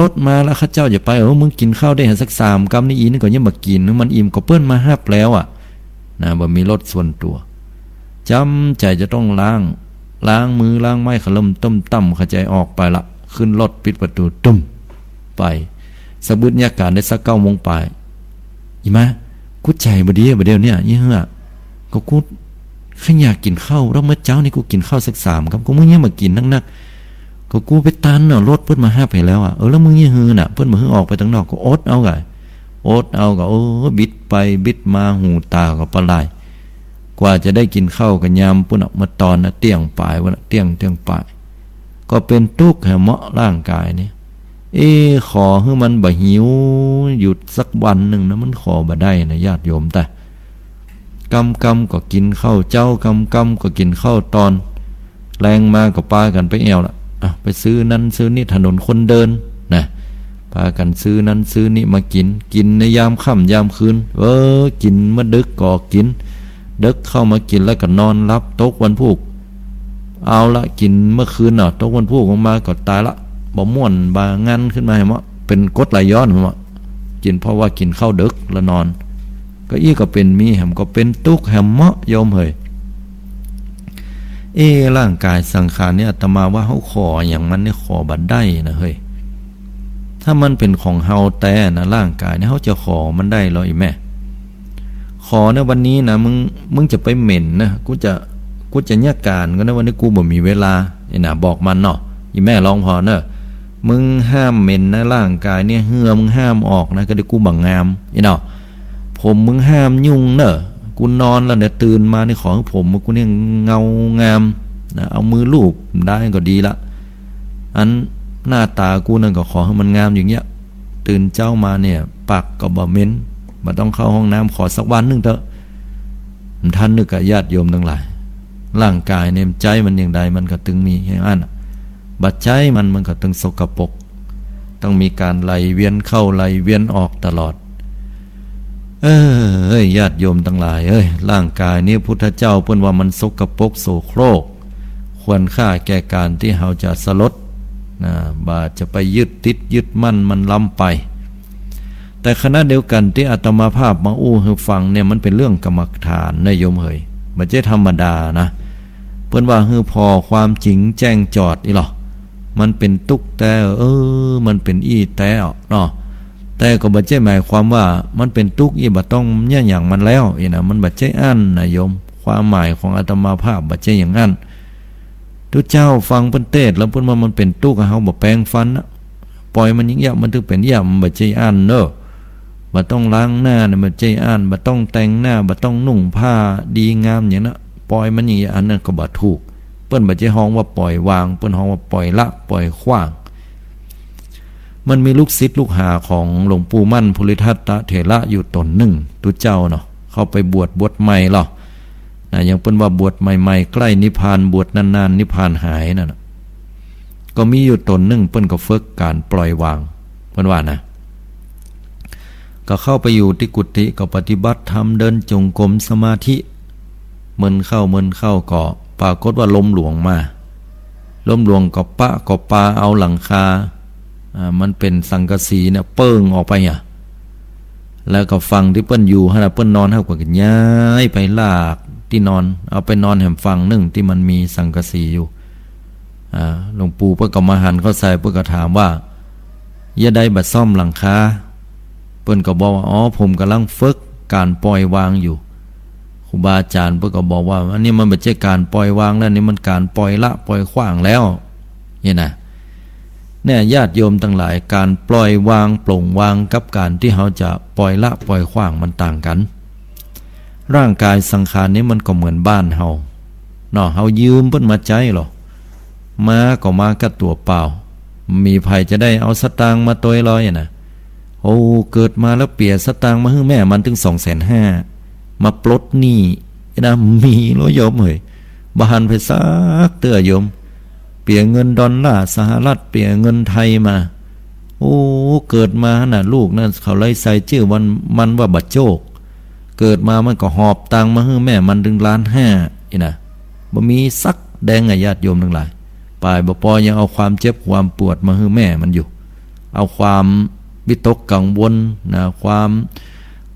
รถมาแล้ว ข้าเจ้าจะไป เออ มึงกิ๋นข้าวได้หั้นสักสามกำนี่ อีนี่ก็ยังบ่กิ๋น มันอิ่มก็เปิ้นมาฮับแล้วอะ นะ บ่มีรถส่วนตั๋ว จ๋ำใจ๋จะต้องล้าง ล้างมือล้างไม้ ขะเริ่มต้มต้ำ เข้าใจ๋ออกไปละ ขึ้นรถปิดประตู ตุ้ม ไป สักบึดเยียะก๋านได้สักเก้าโมงปลาย อีมา กูใจ๋บ่ดีอะ บ่าเดี่ยวเนี่ย อี้เฮือ ก็กู ใค่อยากกิ๋นข้าว แล้วเมื่อเจ๊านี่กูกิ๋นข้าวสักสามกำ ก็มึงยังบ่กิ๋นนักๆ ก็กูไปตันเนาะ รถเปิ้นมาฮับไปแล้วอะ เออ แล้วมึงอี้เฮือน่ะ เปิ้นบ่หื้อออกไปตังนอก ก็อดเอาก่ะ อดเอาก่ะ เออ บิดไปบิดมา หูตาก็ปะลาย กว่าจะได้กิ๋นข้าวก็ยามปุ้นน่ะ เมื่อตอนน่ะ เตี้ยงปลายปุ้นน่ะ เตี้ยง เตี้ยงปลาย ก็เป๋นตุ๊กแหมเหมาะร่างก๋ายนี่ เอ๊ะ ขอหื้อมันบ่หิว หยุดสักวันนึ่งนะ มันขอบ่ได้นะ ญาติโยมแต่ กำกำก็กิ๋นข้าวเจ๊า กำกำก็กิ๋นข้าวตอน แลงมาก็ปากั๋นไปแอ่วละ อ่ะ ไปซื้อนั้นซื้อนี่ ถนนคนเดินนะ ปากั๋นซื้อนั้นซื้อนี่มากิ๋น กิ๋นในยามค่ำยามคืน เออ กิ๋นเมื่อดึกก็กิ๋น ดึกเข้ามากิ๋นแล้วก็นอนหลับ ตกวันพูก เอาละ กิ๋นเมื่อคืนเนาะ ตกวันพูกออกมาก็ต๋ายละ บ่ม่วนบ่งันขึ้นมาแหมเหมาะ เป๋นกรดไหลย้อนแหมเหมาะ กิ๋นเพราะว่ากิ๋นข้าวดึกแล้วนอน ก็อี้ก็เป๋นมีแหม ก็เป๋นตุ๊กแหมเหมาะ โยมเหย เอ๊ะ ร่างก๋ายสังขารนี่ อาตมาว่าเฮาขออะหยังมันนี่ขอบ่ได้นะเฮ้ย ถ้ามันเป๋นของเฮาแต๊นะ ร่างก๋ายนี่ เฮาจะขอมันได้ลอ อีแม่ ขอในวันนี้นะ มึง มึงจะไปเหม็นนะ กูจะ กูจะเยียะก๋านก่อนนะ วันนี้กูบ่มีเวลา อี้นะ บอกมันเนาะ อีแม่ลองผ่อเน่อ มึงห้ามเหม็นนะ ร่างก๋ายนี่ เหื่อมึงห้ามออกนะ ก็เดี๋ยวกูบ่งาม อี้เนาะ ผมมึงห้ามยุ่งเน่อ กูนอนแล้วเนี่ย ตื่นมานี่ขอหื้อผมกูเนี่ยเงางามนะ เอามือลูบได้ก็ดีละ อันหน้าต๋ากูนั่นก็ขอหื้อมันงามอย่างเยียะ ตื่นเจ๊ามาเนี่ย ปากก็บ่เหม็น บ่ต้องเข้าห้องน้ำ ขอสักวันนึ่งเต๊อะ บ่ทันนึกอะ ญาติโยมตังหลาย ร่างก๋ายเนี่ย ใจ๊มันอย่างใดมันก็ตึงมีอย่างอั้นอะ บ่ใจ๊มัน มันก็ตึงสกปรก ต้องมีก๋านไหลเวียนเข้าไหลเวียนออกตลอด เอ้ย ญาติโยมตังหลายเอ้ย ร่างก๋ายนี้พุทธเจ้าเปิ้นว่ามันสกปรกโสโครก ควรค่าแก่ก๋านตี้เฮาจะสลด นะ บ่าจะไปยึดติดยึดมั่นมันล้ำไป แต่ขณะเดียวกั๋นตี้อาตมาภาพมาอู้หื้อฟังเนี่ย มันเป๋นเรื่องกรรมฐานนะโยมเหย บ่ใจ้ธรรมดานะ เปิ้นว่าหื้อผ่อความจริงแจ้งจอดอี้ลอ มันเป๋นตุ๊กแต๊ เออ มันเป๋นอี้แต๊เนาะ แต่ก็บ่ใจ้หมายความว่ามันเป๋นตุ๊กอี้บ่ต้องเยียะหยังมันแล้ว อี้นะ มันบ่ใจ้อั้นนะโยม ความหมายของอาตมาภาพบ่ใจ้อย่างอั้น ตุ๊เจ้าฟังเปิ้นเตศน์แล้วเปิ้นว่ามันเป๋นตุ๊ก เฮาบ่แปรงฟันนะ ปล่อยมันอย่างเยียะ มันตึงเป๋นเยียะ มันบ่ใจ้อั้นเน่อ บ่ต้องล้างหน้านะ บ่ใจ้อั้น บ่ต้องแต่งหน้า บ่ต้องนุ่งผ้าดีงามอย่างนั้น ปล่อยมันอย่างเยียะ อันนั้นก็บ่ถูก เปิ้นบ่ใจ้ฮ้องว่าปล่อยวาง เปิ้นฮ้องว่าปล่อยละ ปล่อยขว้าง มันมีลูกศิษย์ลูกหาของหลวงปู่มั่นภูริทัตเถระอยู่ต๋นนึ่ง ตุ๊เจ้าเนาะ เข้าไปบวช บวชใหม่ลอ นะ อย่างเปิ้นว่าบวชใหม่ๆ ใกล้นิพพาน บวชนานๆ นิพพานหายนั่นน่ะ ก็มีอยู่ต๋นนึ่ง เปิ้นก็ฝึกก๋านปล่อยวาง เปิ้นว่านะ ก็เข้าไปอยู่ตี้กุฏิ ก็ปฏิบัติธรรม เดินจงกรมสมาธิ เมินเข้าเมินเข้าก็ปรากฏว่าลมหลวงมา ลมหลวงก็ปะก็ปาเอาหลังคา อ่า มันเป๋นสังกะสีเนี่ย เปิ้งออกไปอะ แล้วก็ฝั่งตี้เปิ้นอยู่หั้นน่ะ เปิ้นนอนหั้นก็ย้ายไปลากตี้นอน เอาไปนอนแหมฝั่งนึ่งตี้มันมีสังกะสีอยู่ อ่า หลวงปู่เปิ้นก็มาหันเข้าใส่ เปิ้นก็ถามว่า เยียะใดบ่ซ่อมหลังคา เปิ้นก็บอกว่า อ๋อ ผมก่ำลังฝึกก๋านปล่อยวางอยู่ ครูบาอาจ๋ารย์เปิ้นก็บอกว่า อันนี้มันบ่ใจ้ก๋านปล่อยวางแล้ว นี่มันก๋านปล่อยละ ปล่อยขว้างแล้ว เนี่ยนะ เนี่ย ญาติโยมตังหลาย ก๋านปล่อยวาง ปล่งวาง กับก๋านตี้เฮาจะปล่อยละ ปล่อยขว้าง มันต่างกั๋น ร่างก๋ายสังขารนี้มันก็เหมือนบ้านเฮา เนาะ เฮายืมเปิ้นมาใจ๊ลอ มาก็มากับตั๋วเปล่า บ่มีใผจะได้เอาสตางค์มาตวยลอยอะนะ โอ้ เกิดมาแล้วเปียสตางค์มาหื้อแม่มันตึงสองแสนห้า มาปลดหนี้นะ บ่มีลอโยมเอ๋ย บ่หันไปสักเตื้อโยม เปียเงินดอลลาร์สหรัฐ เปียเงินไทยมา โอ้ เกิดมาหั่นน่ะ ลูกนะ เขาเลยใส่จื้อมัน มันว่าบ่าโจ้ เกิดมามันก็หอบตังค์มาหื้อแม่มันตึงล้านห้า นี่นะ บ่มีสักแดงอะ ญาติโยมตังหลาย ป๋ายบ่ปอยังเอาความเจ็บความปวดมาหื้อแม่มันอยู่ เอาความวิตกกังวลนะ ความ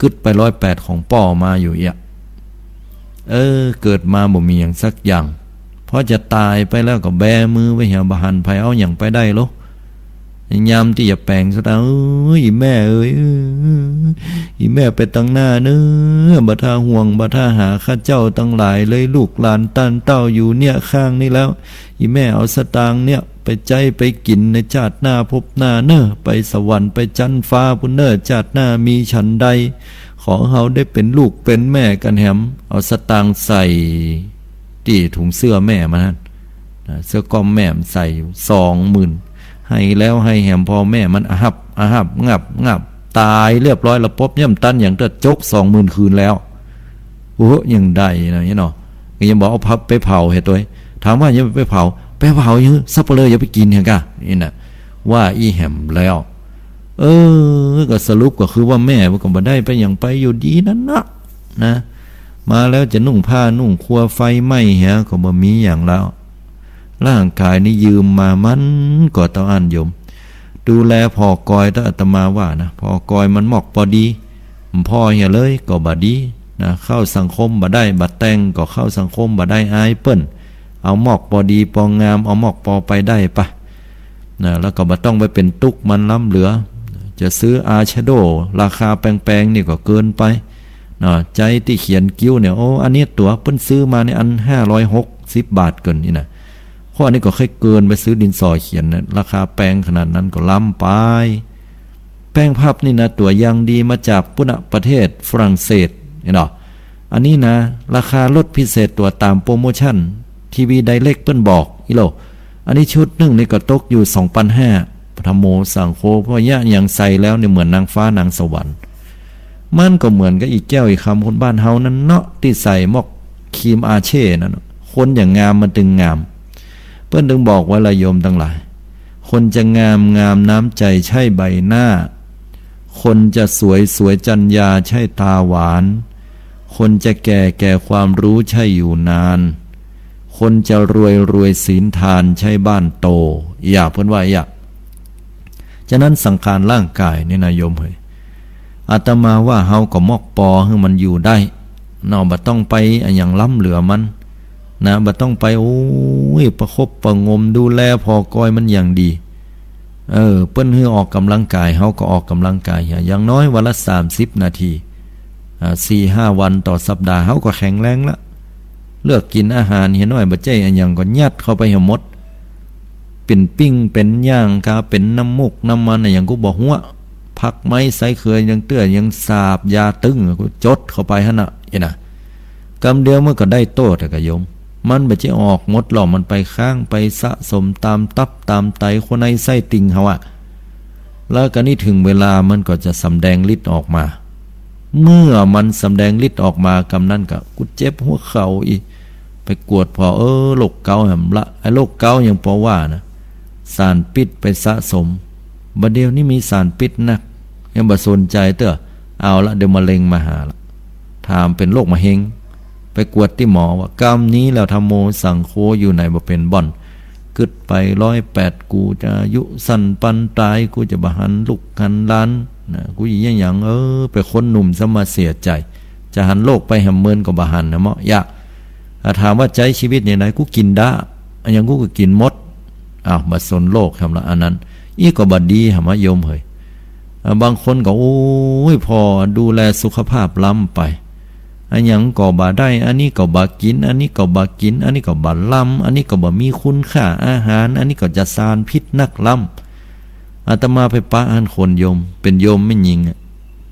กึ๊ดไปร้อยแปดของป้อมาอยู่เอี้ย เออ เกิดมาบ่มีหยังสักอย่าง พอจะต๋ายไปแล้วก็แบมือไว้เหีย บ่หันใผเอาหยังไปได้ลอ ยามตี้จะแป๋งสตางค์ เอ้ย อีแม่เอ๋ย เอ้ย อีแม่ไปตังหน้าเน้อ บ่ถ้าห่วง บ่ถ้าหาข้าเจ้าตังหลายเลย ลูกหลานต้านเต้าอยู่เนี่ยข้างนี้แล้ว อีแม่เอาสตางค์เนี่ยไปใจ๊ไปกิ๋นในจาติหน้าภพหน้าเน้อ ไปสวรรค์ไปจั๊นฟ้าปู้นเน้อ จาติหน้ามีฉันใด ขอเฮาได้เป๋นลูกเป๋นแม่กั๋นแหม เอาสตางค์ใส่ตี้ถุงเสื้อแม่มันหั้นนะ เสื้อก้อมแม่มันใส่อยู่ สองหมื่น ให้แล้วให้แหม พ่อแม่มันอะฮับ อะฮับ งับ งับ ต๋ายเรียบร้อยละป๊บ ยังบ่ตันหยังเตื้อ จกสองหมื่นคืนแล้ว โอ้ ยังได้นะเนี่ยเนาะ ก็ยังบอกเอาไปเผาเหียตวย ถามว่ายังไปเผา ไปเผาหยัง สัปเหร่ออย่าไปกิ๋นเหียก่ะ นี่นะ ว่าอี้แหมแล้ว เออ ก็สรุปก็คือว่าแม่มันก็บ่ได้ไปหยัง ไปอยู่ดีนั่นนะ นะ มาแล้วจะนุ่งผ้านุ่งครัว ไฟไหม้เหียก็บ่มีหยังแล้ว ร่างก๋ายนี่ยืมมามันก็เต้าอั้นโยม ดูแลผ่อกอย ถ้าอาตมาว่านะ ผ่อกอยมันมอกปอดี บ่ผ่อเหียเลยก็บ่ดีนะ เข้าสังคมบ่ได้ บ่แต่งก็เข้าสังคมบ่ได้ อายเปิ้น เอามอกปอดีปองาม เอามอกปอไปได้ปะนะ แล้วก็บ่ต้องไปเป๋นตุ๊กมันล้ำเหลือ จะซื้ออายแชโดว์ราคาแปงๆ นี่ก็เกินไปนะ ใจ๊ตี้เขียนคิ้วเนี่ย โอ้ อันนี้ตั๋วเปิ้นซื้อมาเนี่ย อันห้าร้อยหกสิบบาทเกินนี่นะ ข้อนี้ก็ค่อยเกินไป ซื้อดินสอเขียนนะ ราคาแปงขนาดนั้นก็ล้ำไป แป้งพับนี่นะ ตั๋วยังดีมาจากปู้นน่ะ ประเทศฝรั่งเศส หันก่อ อันนี้นะ ราคาลดพิเศษตั๋วต๋ามโปรโมชั่น ทีวีไดเรกเปิ้นบอกอี้โล อันนี้ชุดนึ่งนี่ก็ตกอยู่สองปันห้า ธัมโมสังโฆ เพราะเยียะหยังใส่แล้วนี่เหมือนนางฟ้านางสวรรค์ มันก็เหมือนกับอี้แก้วอี้คำคนบ้านเฮานั่นเนาะ ตี้ใส่มอกครีมอาเช่นั่นเนาะ คนอย่างงามมันตึงงาม เปิ้นตึงบอกไว้ละโยมตังหลาย คนจะงาม งามน้ำใจ๋ใช่ใบหน้า คนจะสวย สวยจัญญาใช่ต๋าหวาน คนจะแก่ แก่ความรู้ใช่อยู่นาน คนจะรวย รวยศีลทานใช่บ้านโต อี้หยังเปิ้นว่าอี้หยัง ฉะนั้นสังขารร่างก๋ายนี่นะโยมเอ๋ย อาตมาว่าเฮาก็มอกปอหื้อมันอยู่ได้เนาะ บ่ต้องไปอะหยังล้ำเหลือมันนะ บ่ต้องไป โอ้ย ประคบประหงมดูแลผ่อกอยมันอย่างดี เออ เปิ้นหื้อออกก๋ำลังก๋าย เฮาก็ออกก๋ำลังก๋ายเหีย อย่างน้อยวันละสามสิบนาที อ่า สี่ห้าวันต่อสัปดาห์ เฮาก็แข็งแรงละ เลือกกิ๋นอาหารเหียน้อย บ่ใจ้อะหยังก็ยัดเข้าไปเหียหมด เป๋นปิ้ง เป๋นย่างกา เป๋นน้ำมูกน้ำมันอะหยังกูบ่ฮู้ ผักไม้ไส้เขือยังเตื้อ ยังสาบ ยาตึง กูจดเข้าไปหั้นน่ะ อี้นะ กำเดียวมันก็ได้โต้แต๊ก่ะโยม มันบ่ใจ้ออกหมดหรอก มันไปค้าง ไปสะสมต๋ามตับ ต๋ามไต ขั้วในไส้ติ่งเฮาอะ แล้วก็นี่เถิงเวลามันก็จะสำแดงฤทธิ์ออกมา เมื่อมันสำแดงฤทธิ์ออกมา กำนั้นก็ กูเจ็บหัวเข่าอี้ ไปกวดผ่อ เออ โรคเก๋าแหมละ ไอ้โรคเก๋ายังปอว่านะ สารพิษไปสะสม บ่าเดี่ยวนี้มีสารพิษนัก ยังบ่สนใจ๋เตื้อ เอาละ เดี๋ยวมะเร็งมาหาละ ถามเป๋นโรคมะเร็ง ไปกวดตี้หมอว่า กำนี้แล้วธัมโมสังโฆอยู่ไหนบ่เป๋นบ่อน กึ๊ดไปร้อยแปด กูจะอายุสั้นปันต๋าย กูจะบ่หันลูกหันหลานนะ กูจะเยียะหยัง เออ เป๋นคนหนุ่มซะมาเสียใจ๋ จะหันโลกไปแหมเมินก็บ่หันนะเมาะ เยียะ อ่ะ ถามว่าใจ๊ชีวิตอย่างใด กูกิ๋นดะ อะหยังกูก็กิ๋นหมด อ้าว บ่สนโลกแหมละ อันนั้น อี้ก็บ่ดีแหมโยมเอ๋ย อ่ะ บางคนก็ โอ้ย ผ่อดูแลสุขภาพล้ำไป อะหยังก็บ่ได้ อันนี้ก็บ่กิ๋น อันนี้ก็บ่กิ๋น อันนี้ก็บ่ล้ำ อันนี้ก็บ่มีคุณค่าอาหาร อันนี้ก็จะสารพิษนักล้ำ อาตมาไปปะหั้นคนโยม เป๋นโยมแม่ญิงอะ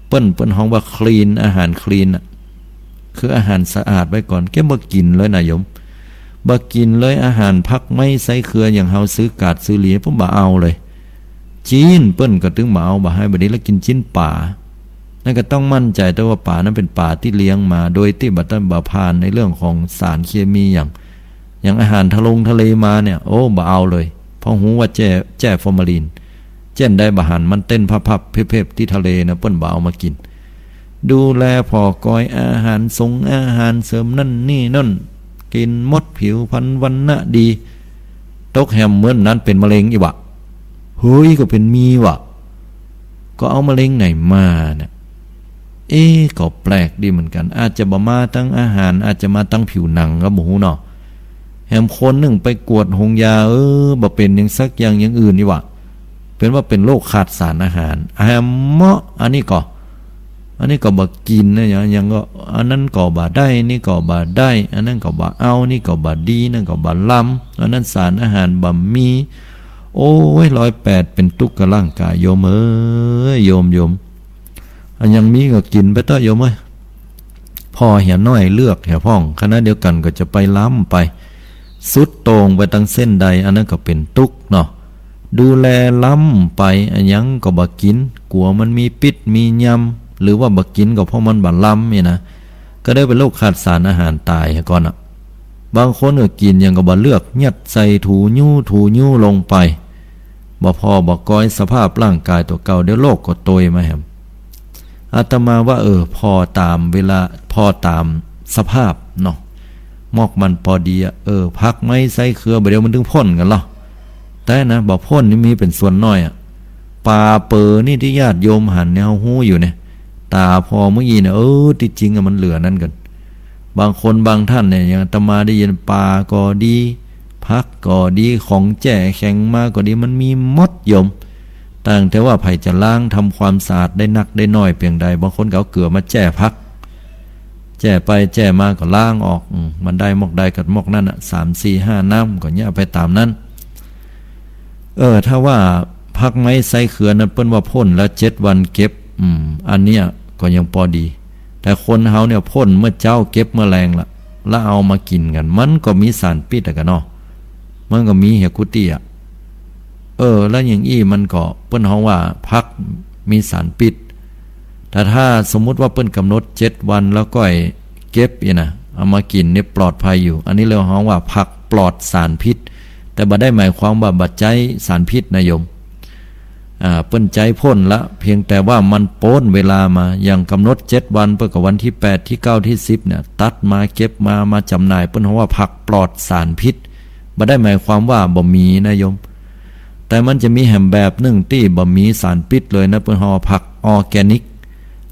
เปิ้น เปิ้นฮ้องว่าคลีน อาหารคลีนอะ คืออาหารสะอาดไว้ก่อน แกบ่กิ๋นเลยนะโยม บ่กิ๋นเลย อาหารผักไม้ไส้เขืออย่างเฮาซื้อกาดซื้อหลี เปิ้นบ่เอาเลย จิ๊นเปิ้นก็ตึงบ่เอา บ่หื้อบ่ดี แล้วกิ๋นจิ๊นป๋า นั่นก็ต้องมั่นใจ๋เต๊อะว่าป๋านั้นเป๋นป๋าตี้เลี้ยงมา โดยตี้บ่ต้อง บ่ผ่านในเรื่องของสารเคมีอย่าง อย่างอาหารทะลงทะเลมาเนี่ย โอ้ บ่เอาเลย เพราะฮู้ว่าแจ้ แจ้ฟอร์มาลีน เจ้นใดบ่หันมันเต้นพับๆ เพ็บๆ ตี้ทะเลนะ เปิ้นบ่เอามากิ๋น ดูแลผ่อกอย อาหารสงอาหารเสริมนั่นนี่นั่น กิ๋นหมด ผิวพรรณวรรณะดี ตกแหมเหมือนนั้นเป๋นมะเร็งอี้หวา เฮ้ย ก็เป๋นมีหวา ก็เอามะเร็งไหนมาเนี่ย เอ๊ะ ก็แปลกดีเหมือนกั๋น อาจจะบ่มาตังอาหาร อาจจะมาตังผิวหนังก็บ่ฮู้เนาะ แหมคนนึ่งไปกวดหงยา เออ บ่เป๋นหยังสักอย่าง อย่างอื่นอี้หวา เป๋นว่าเป๋นโรคขาดสารอาหาร แหมเมาะ อันนี้ก็ อันนี้ก็บ่กิ๋นนะ อย่าง อย่างก็ อันนั้นก็บ่ได้ นี่ก็บ่ได้ อันนั้นก็บ่เอา นี่ก็บ่ดี นั่นก็บ่ล้ำ อันนั้นสารอาหารบ่มี โอ้ย ร้อยแปด เป๋นตุ๊กข์กับร่างก๋าย โยมเอ้ย โยม โยม อันยังมีก็กิ๋นไปเต๊อะ โยมเอ้ย ผ่อเหียน้อย เลือกเหียพ่อง ขณะเดียวกั๋นก็จะไปล้ำไป สุดโต่งไปตังเส้นใด อันนั้นก็เป๋นตุ๊กข์เนาะ ดูแลล้ำไป อันยังก็บ่กิ๋น กั๋วมันมีปิ๊ดมียำ หรือว่าบ่กิ๋นก็เพราะมันบ่ล้ำนี่นะ ก็ได้เป๋นโรคขาดสารอาหารต๋ายก่อนอะ บางคนก็กิ๋นหยังก็บ่เลือก ยัดใส่ถูยู้ถูยู้ลงไป บ่ผ่อบ่กอยสภาพร่างก๋ายตั๋วเก่า เดี๋ยวโรคก็ตวยมาแหม อาตมาว่า เออ ผ่อต๋ามเวลา ผ่อต๋ามสภาพเนาะ มอกมันปอดีอะ เออ ผักไม้ไส้เขือ บ่าเดี่ยวมันตึงพ่นกั๋นลอ แต่นะ บ่พ่นนี่มีเป๋นส่วนน้อยอะ ป๋าเป๋อนี่ตี้ญาติโยมหันเนี่ย เฮาฮู้อยู่เนี่ย ต๋าผ่อเมื่อกี้เนี่ย เออ ตี้จริงอะมันเหลือนั้นกั๋น บางคนบางท่านเนี่ย อย่างอาตมาได้ยิน ป๋าก็ดี ผักก็ดี ของแจ้แข็งมาก็ดี มันมีหมดโยม ตั้งแต่ว่าใผจะล้างทำความสะอาดได้นักได้น้อยเปียงใด บางคนก็เอาเกลือมาแจ้ผัก แจ้ไปแจ้มาก็ล้างออก อืม มันได้มอกใดกับมอกนั้นน่ะ สาม สี่ ห้า น้ำ ก็เยียะไปต๋ามนั้น เออ ถ้าว่าผักไม้ไส้เขือนั้น เปิ้นว่าพ่นแล้วเจ็ดวันเก็บ อืม อันเนี้ยก็ยังปอดี แต่คนเฮาเนี่ยพ่นเมื่อเจ๊าเก็บเมื่อแลงละ แล้วเอามากิ๋นกั๋น มันก็มีสารพิษอะกะเนาะ มันก็มีเหียกู้ตี้อะ เออ แล้วอย่างอี้มันก็เปิ้นฮ้องว่าผักมีสารพิษ แต่ถ้าสมมุติว่าเปิ้นกำหนดเจ็ดวันแล้วก้อยเก็บอี้นะ เอามากิ๋นนี่ปลอดภัยอยู่ อันนี้เรียกฮ้องว่าผักปลอดสารพิษ แต่บ่ได้หมายความว่าบ่ใจ๊สารพิษนะโยม อ่า เปิ้นใจ๊พ่นละ เพียงแต่ว่ามันป๊นเวลามา อย่างกำหนดเจ็ดวัน เปิ้นก็วันตี้แปด ตี้เก้า ตี้สิบเนี่ย ตัดมาเก็บมา มาจ๋ำหน่าย เปิ้นฮ้องว่าผักปลอดสารพิษ บ่ได้หมายความว่าบ่มีนะโยม แต่มันจะมีแหมแบบนึ่งตี้บ่มีสารพิษเลยนะ เปิ้นฮ้องว่าผักออร์แกนิก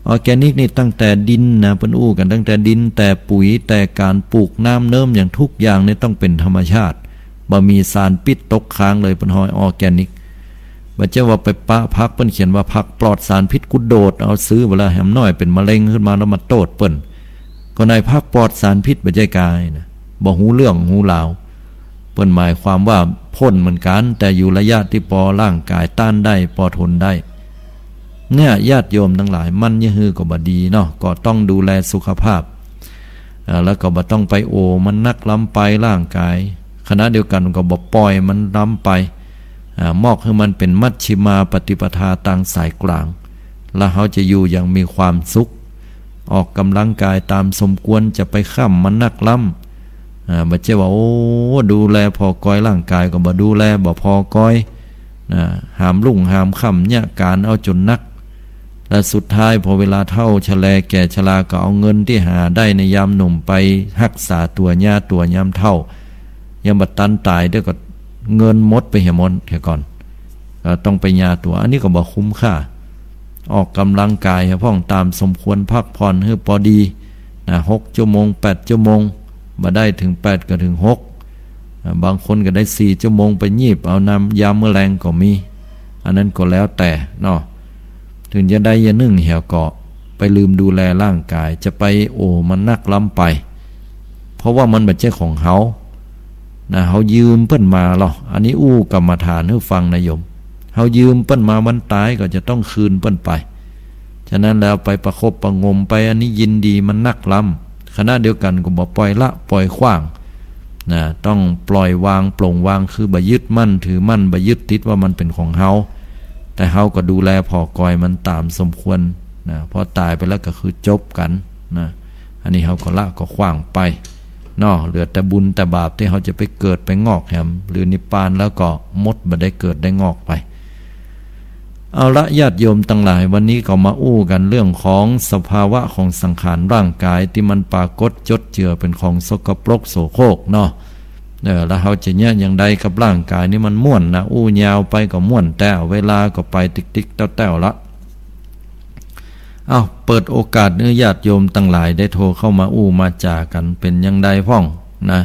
ออร์แกนิกนี่ตั้งแต่ดินนะ เปิ้นอู้กั๋นตั้งแต่ดิน แต่ปุ๋ย แต่ก๋านปลูก น้ำเนิม อย่างทุกอย่างเนี่ยต้องเป๋นธรรมชาติ บ่มีสารพิษตกค้างเลย เปิ้นฮ้องออร์แกนิก บ่ใจ้ว่าไปปะผัก เปิ้นเขียนว่าผักปลอดสารพิษ กูโดดเอาซื้อไปแล้ว แหมน้อยเป๋นมะเร็งขึ้นมาแล้วมาโต้ษเปิ้น ก็ในผักปลอดสารพิษบ่ใจ้กายนะ บ่ฮู้เรื่องฮู้ราว เปิ้นหมายความว่าพ่นเหมือนกั๋น แต่อยู่ระยะตี้ปอร่างกายต้านได้ ปอทนได้ เนี่ย ญาติโยมตังหลาย มันจะหื้อก็บ่ดีเนาะ ก็ต้องดูแลสุขภาพ อ่า แล้วก็บ่ต้องไปโอ้มันนักล้ำไปร่างกาย ขณะเดียวกั๋นก็บ่ป่อยมันล้ำไป อ่า มอกหื้อมันเป๋นมัชฌิมาปฏิปทาตางสายก๋าง แล้วเฮาจะอยู่อย่างมีความสุข ออกกำลังกายต๋ามสมควร จะไปค้ำมันนักล้ำ อ่า บ่ใจ้ว่า โอ้ ดูแลผ่อกอยร่างกายก็บ่ดูแล บ่ผ่อกอย นะ หามรุ่งหามค่ำเยียะก๋านเอาจ๋นนัก และสุดท้ายพอเวลาเฒ่าชะแลแก่ชราก็เอาเงินตี้หาได้ในยามหนุ่มไปฮักษาตั๋ว ยาตั๋วยามเฒ่า ยังบ่ตันต๋ายเตื้อก็เงินหมดไปเหียหมดเหียก่อน ก็ต้องไปยาตั๋ว อันนี้ก็บ่คุ้มค่า ออกกำลังกายหื้อพ่องต๋ามสมควร พักผ่อนหื้อปอดี นะ หกชั่วโมง แปดชั่วโมง บ่ได้เถิงแปดก็เถิงหก อ่า บางคนก็ได้สี่ชั่วโมง ไปยีบเอานำยามมื้อแลงก็มี อันนั้นก็แล้วแต่เนาะ เถิงจะได้เยียะนึ่งเหียก็ไปลืมดูแลร่างกาย จะไปโอ้มันนักล้ำไป เพราะว่ามันบ่ใจ้ของเฮา นะ เฮายืมเปิ้นมาลอ อันนี้อู้กรรมฐานหื้อฟังนะโยม เฮายืมเปิ้นมา วันต๋ายก็จะต้องคืนเปิ้นไป ฉะนั้นแล้วไปประคบประหงมไป อันนี้ยินดีมันนักล้ำ ขณะเดียวกั๋นก็บ่ปล่อยละปล่อยขว้าง นะ ต้องปล่อยวางปลงวาง คือบ่ยึดมั่นถือมั่น บ่ยึดติดว่ามันเป๋นของเฮา แต่เฮาก็ดูแลผ่อกอยมันต๋ามสมควรนะ พอต๋ายไปแล้วก็คือจบกั๋นนะ อันนี้เฮาก็ละก็ขว้างไปเนาะ เหลือแต่บุญแต่บาปตี้เฮาจะไปเกิดไปงอกแหม หรือนิพพานแล้วก็หมด บ่ได้เกิดได้งอกไป เอาละ ญาติโยมตังหลาย วันนี้ก็มาอู้กั๋นเรื่องของสภาวะของสังขารร่างก๋ายตี้มันปรากฏจดเจือเป๋นของสกปรกโสโครกเนาะ เออ แล้วเฮาจะเยียะอย่างใดกับร่างก๋ายนี่ มันม่วนนะ อู้ยาวไปก็ม่วน แต่เวลาก็ไปติ๊กๆแต๊วๆละ เอ้า เปิดโอกาสหื้อญาติโยมตังหลายได้โทรเข้ามาอู้มาจ๋ากั๋น เป๋นอย่างใดพ่องนะ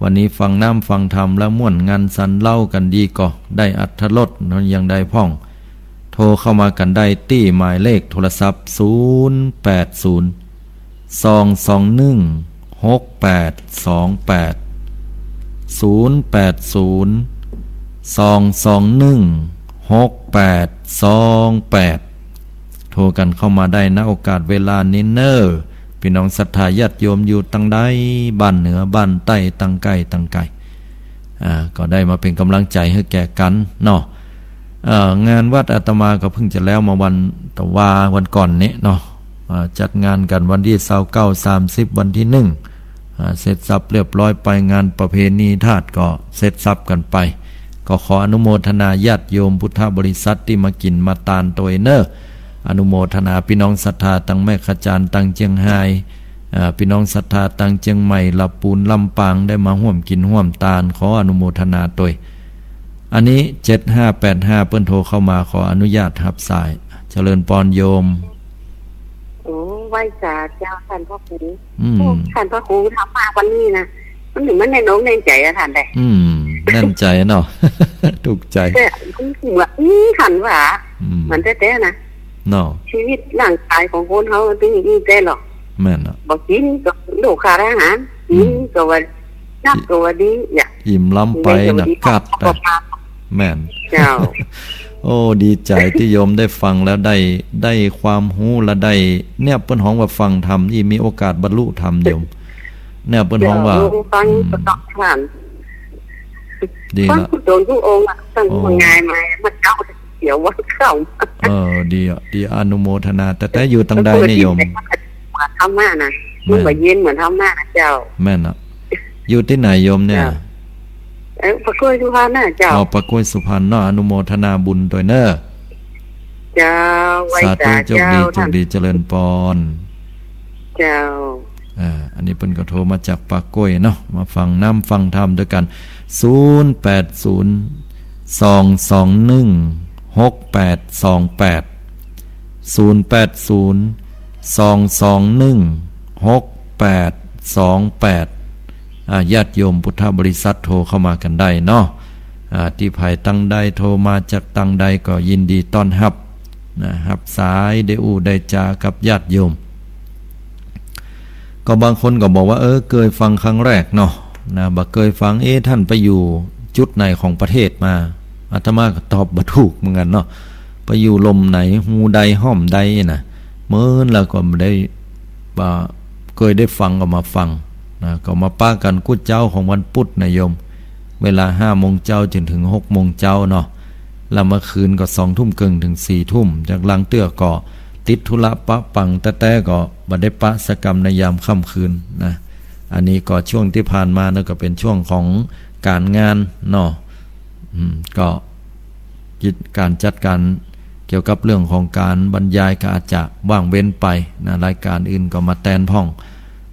วันนี้ฟังน้ำฟังธรรมแล้วม่วนงันสันเล้ากั๋นดีก่อ ได้อรรถรสอย่างใดพ่อง โทรเข้ามากั๋นได้ตี้หมายเลขโทรศัพท์ ศูนย์แปดศูนย์ สองสองหนึ่ง หกแปดสองแปด ศูนย์แปดศูนย์ สองสองหนึ่ง หกแปดสองแปด โทรกั๋นเข้ามาได้ ณ โอกาสเวลานี้เน่อ ปี้น้องศรัทธาญาติโยมอยู่ตังใด บ้านเหนือบ้านใต้ ตังใก้ตังไก๋ อ่า ก็ได้มาเป๋นก๋ำลังใจ๋หื้อแก่กั๋นเนาะ เอ่อ งานวัดอาตมาก็เพิ่งจะแล้วมาวันตะวา วันก่อนนี้เนาะ อ่า จัดงานกั๋นวันตี้ซาวเก้า สามสิบ วันตี้หนึ่ง อ่า เสร็จสรรพเรียบร้อยไป งานประเพณีธาตุก็เสร็จสรรพกั๋นไป ก็ขออนุโมทนาญาติโยมพุทธบริษัทตี้มากิ๋นมาตานตวยเน่อ อนุโมทนาปี้น้องศรัทธาตังแม่ขจาร ตังเจียงฮาย อ่า ปี้น้องศรัทธาตังเจียงใหม่ ละปูน ลำปาง ได้มาฮ่วมกิ๋นฮ่วมตาน ขออนุโมทนาตวย อันนี้ เจ็ดห้าแปดห้า เปิ้นโทรเข้ามา ขออนุญาตฮับสาย เจริญปอนโยม โอ้ ไหว้สาเจ้าต้านพระครู อืม โอ้ ต้านพระครูธรรมะวันนี้นะ มันถึงมันแน่นอกแน่นใจ๋อะต้านเด้ อืม แน่นใจ๋เนาะ ถูกใจ๋ แต่มันเหมือน อืม ต้านว่า อืม มันแต๊ๆ นะ เนาะ ชีวิตร่างก๋ายของคนเฮามันเป๋นอย่างอี้แต๊หรอก แม่นอะ บ่กิ๋นก็โรคขาดอาหาร กิ๋น อืม ก็ว่า นับก็ว่าดี เนี่ย อิ่มล้ำไป กิ๋นก็ว่าดี นะ กัด ก็ นะ มา แม่น เจ้า โอ้ ดีใจ๋ตี้โยมได้ฟังแล้วได้ ได้ความฮู้และได้ เนี่ย เปิ้นฮ้องว่าฟังธรรมนี่มีโอกาสบรรลุธรรมโยม เนี่ย เปิ้นฮ้องว่า เจ้า ฟัง อืม ก็ต้องผ่าน ดีละ ฟังทุกองค์ทุกองค์อะ ตั้ง โอ้ ง่ายมา มันเจ้าเดี๋ยววันเข้า เออ ดีอะ ดี อนุโมทนา แต่ แต่อยู่ตังใดเนี่ยโยม เหมือนธรรมะนะ แม่น มันบ่เย็นเหมือนธรรมะนะเจ้า แม่นอะ อยู่ตี้ไหนโยมเนี่ย เจ้า เอ้ย ปากกล้วยสุพรรณนะเจ้า อ๋อ ปากกล้วยสุพรรณเนาะ อนุโมทนาบุญตวยเน่อ เจ้า ไหว้สา สาธุ เจ้า โชคดี เจ้า โชคดี ท่าน เจริญปอน เจ้า อ่า อันนี้เปิ้นก็โทรมาจากปากกล้วยเนาะ มาฟังน้ำฟังธรรมตวยกั๋น ศูนย์แปดศูนย์ สองสองหนึ่ง หกแปดสองแปด ศูนย์แปดศูนย์ สองสองหนึ่ง หกแปดสองแปด อ่า ญาติโยมพุทธบริษัทโทรเข้ามากั๋นได้เนาะ อ่า ตี้ใผตังใดโทรมาจากตังใดก็ยินดีต้อนฮับนะ ฮับสายได้อู้ได้จ๋ากับญาติโยม ก็บางคนก็บอกว่า เออ เกยฟังครั้งแรกเนาะ นะ บ่เกยฟัง เอ๊ะ ต้านไปอยู่จุดไหนของประเทศมา อาตมาก็ตอบบ่ถูกเหมือนกั๋นเนาะ ไปอยู่ล่มไหน ฮูใดฮ่อมใดนะ เมินแล้วก็บ่ได้ บ่เกยได้ฟังก็มาฟังนะ ก็มาปะกั๋นกู้เจ๊าของวันปุธนะโยม เวลาห้าโมงเจ๊าจนถึงหกโมงเจ๊าเนาะ แล้วเมื่อคืนก็สองทุ่มเกิ่งถึงสี่ทุ่ม จากลางเตื้อก็ติดธุระปะปังแต๊ๆ ก็บ่ได้ปะสักกำในยามค่ำคืนนะ อันนี้ก็ช่วงตี้ผ่านมานะ ก็เป๋นช่วงของก๋านงานเนาะ อืม ก็กิจก๋านจัดก๋านเกี่ยวกับเรื่องของก๋านบรรยายก็อาจจะว่างเว้นไปนะ รายก๋านอื่นก็มาแตนพ่อง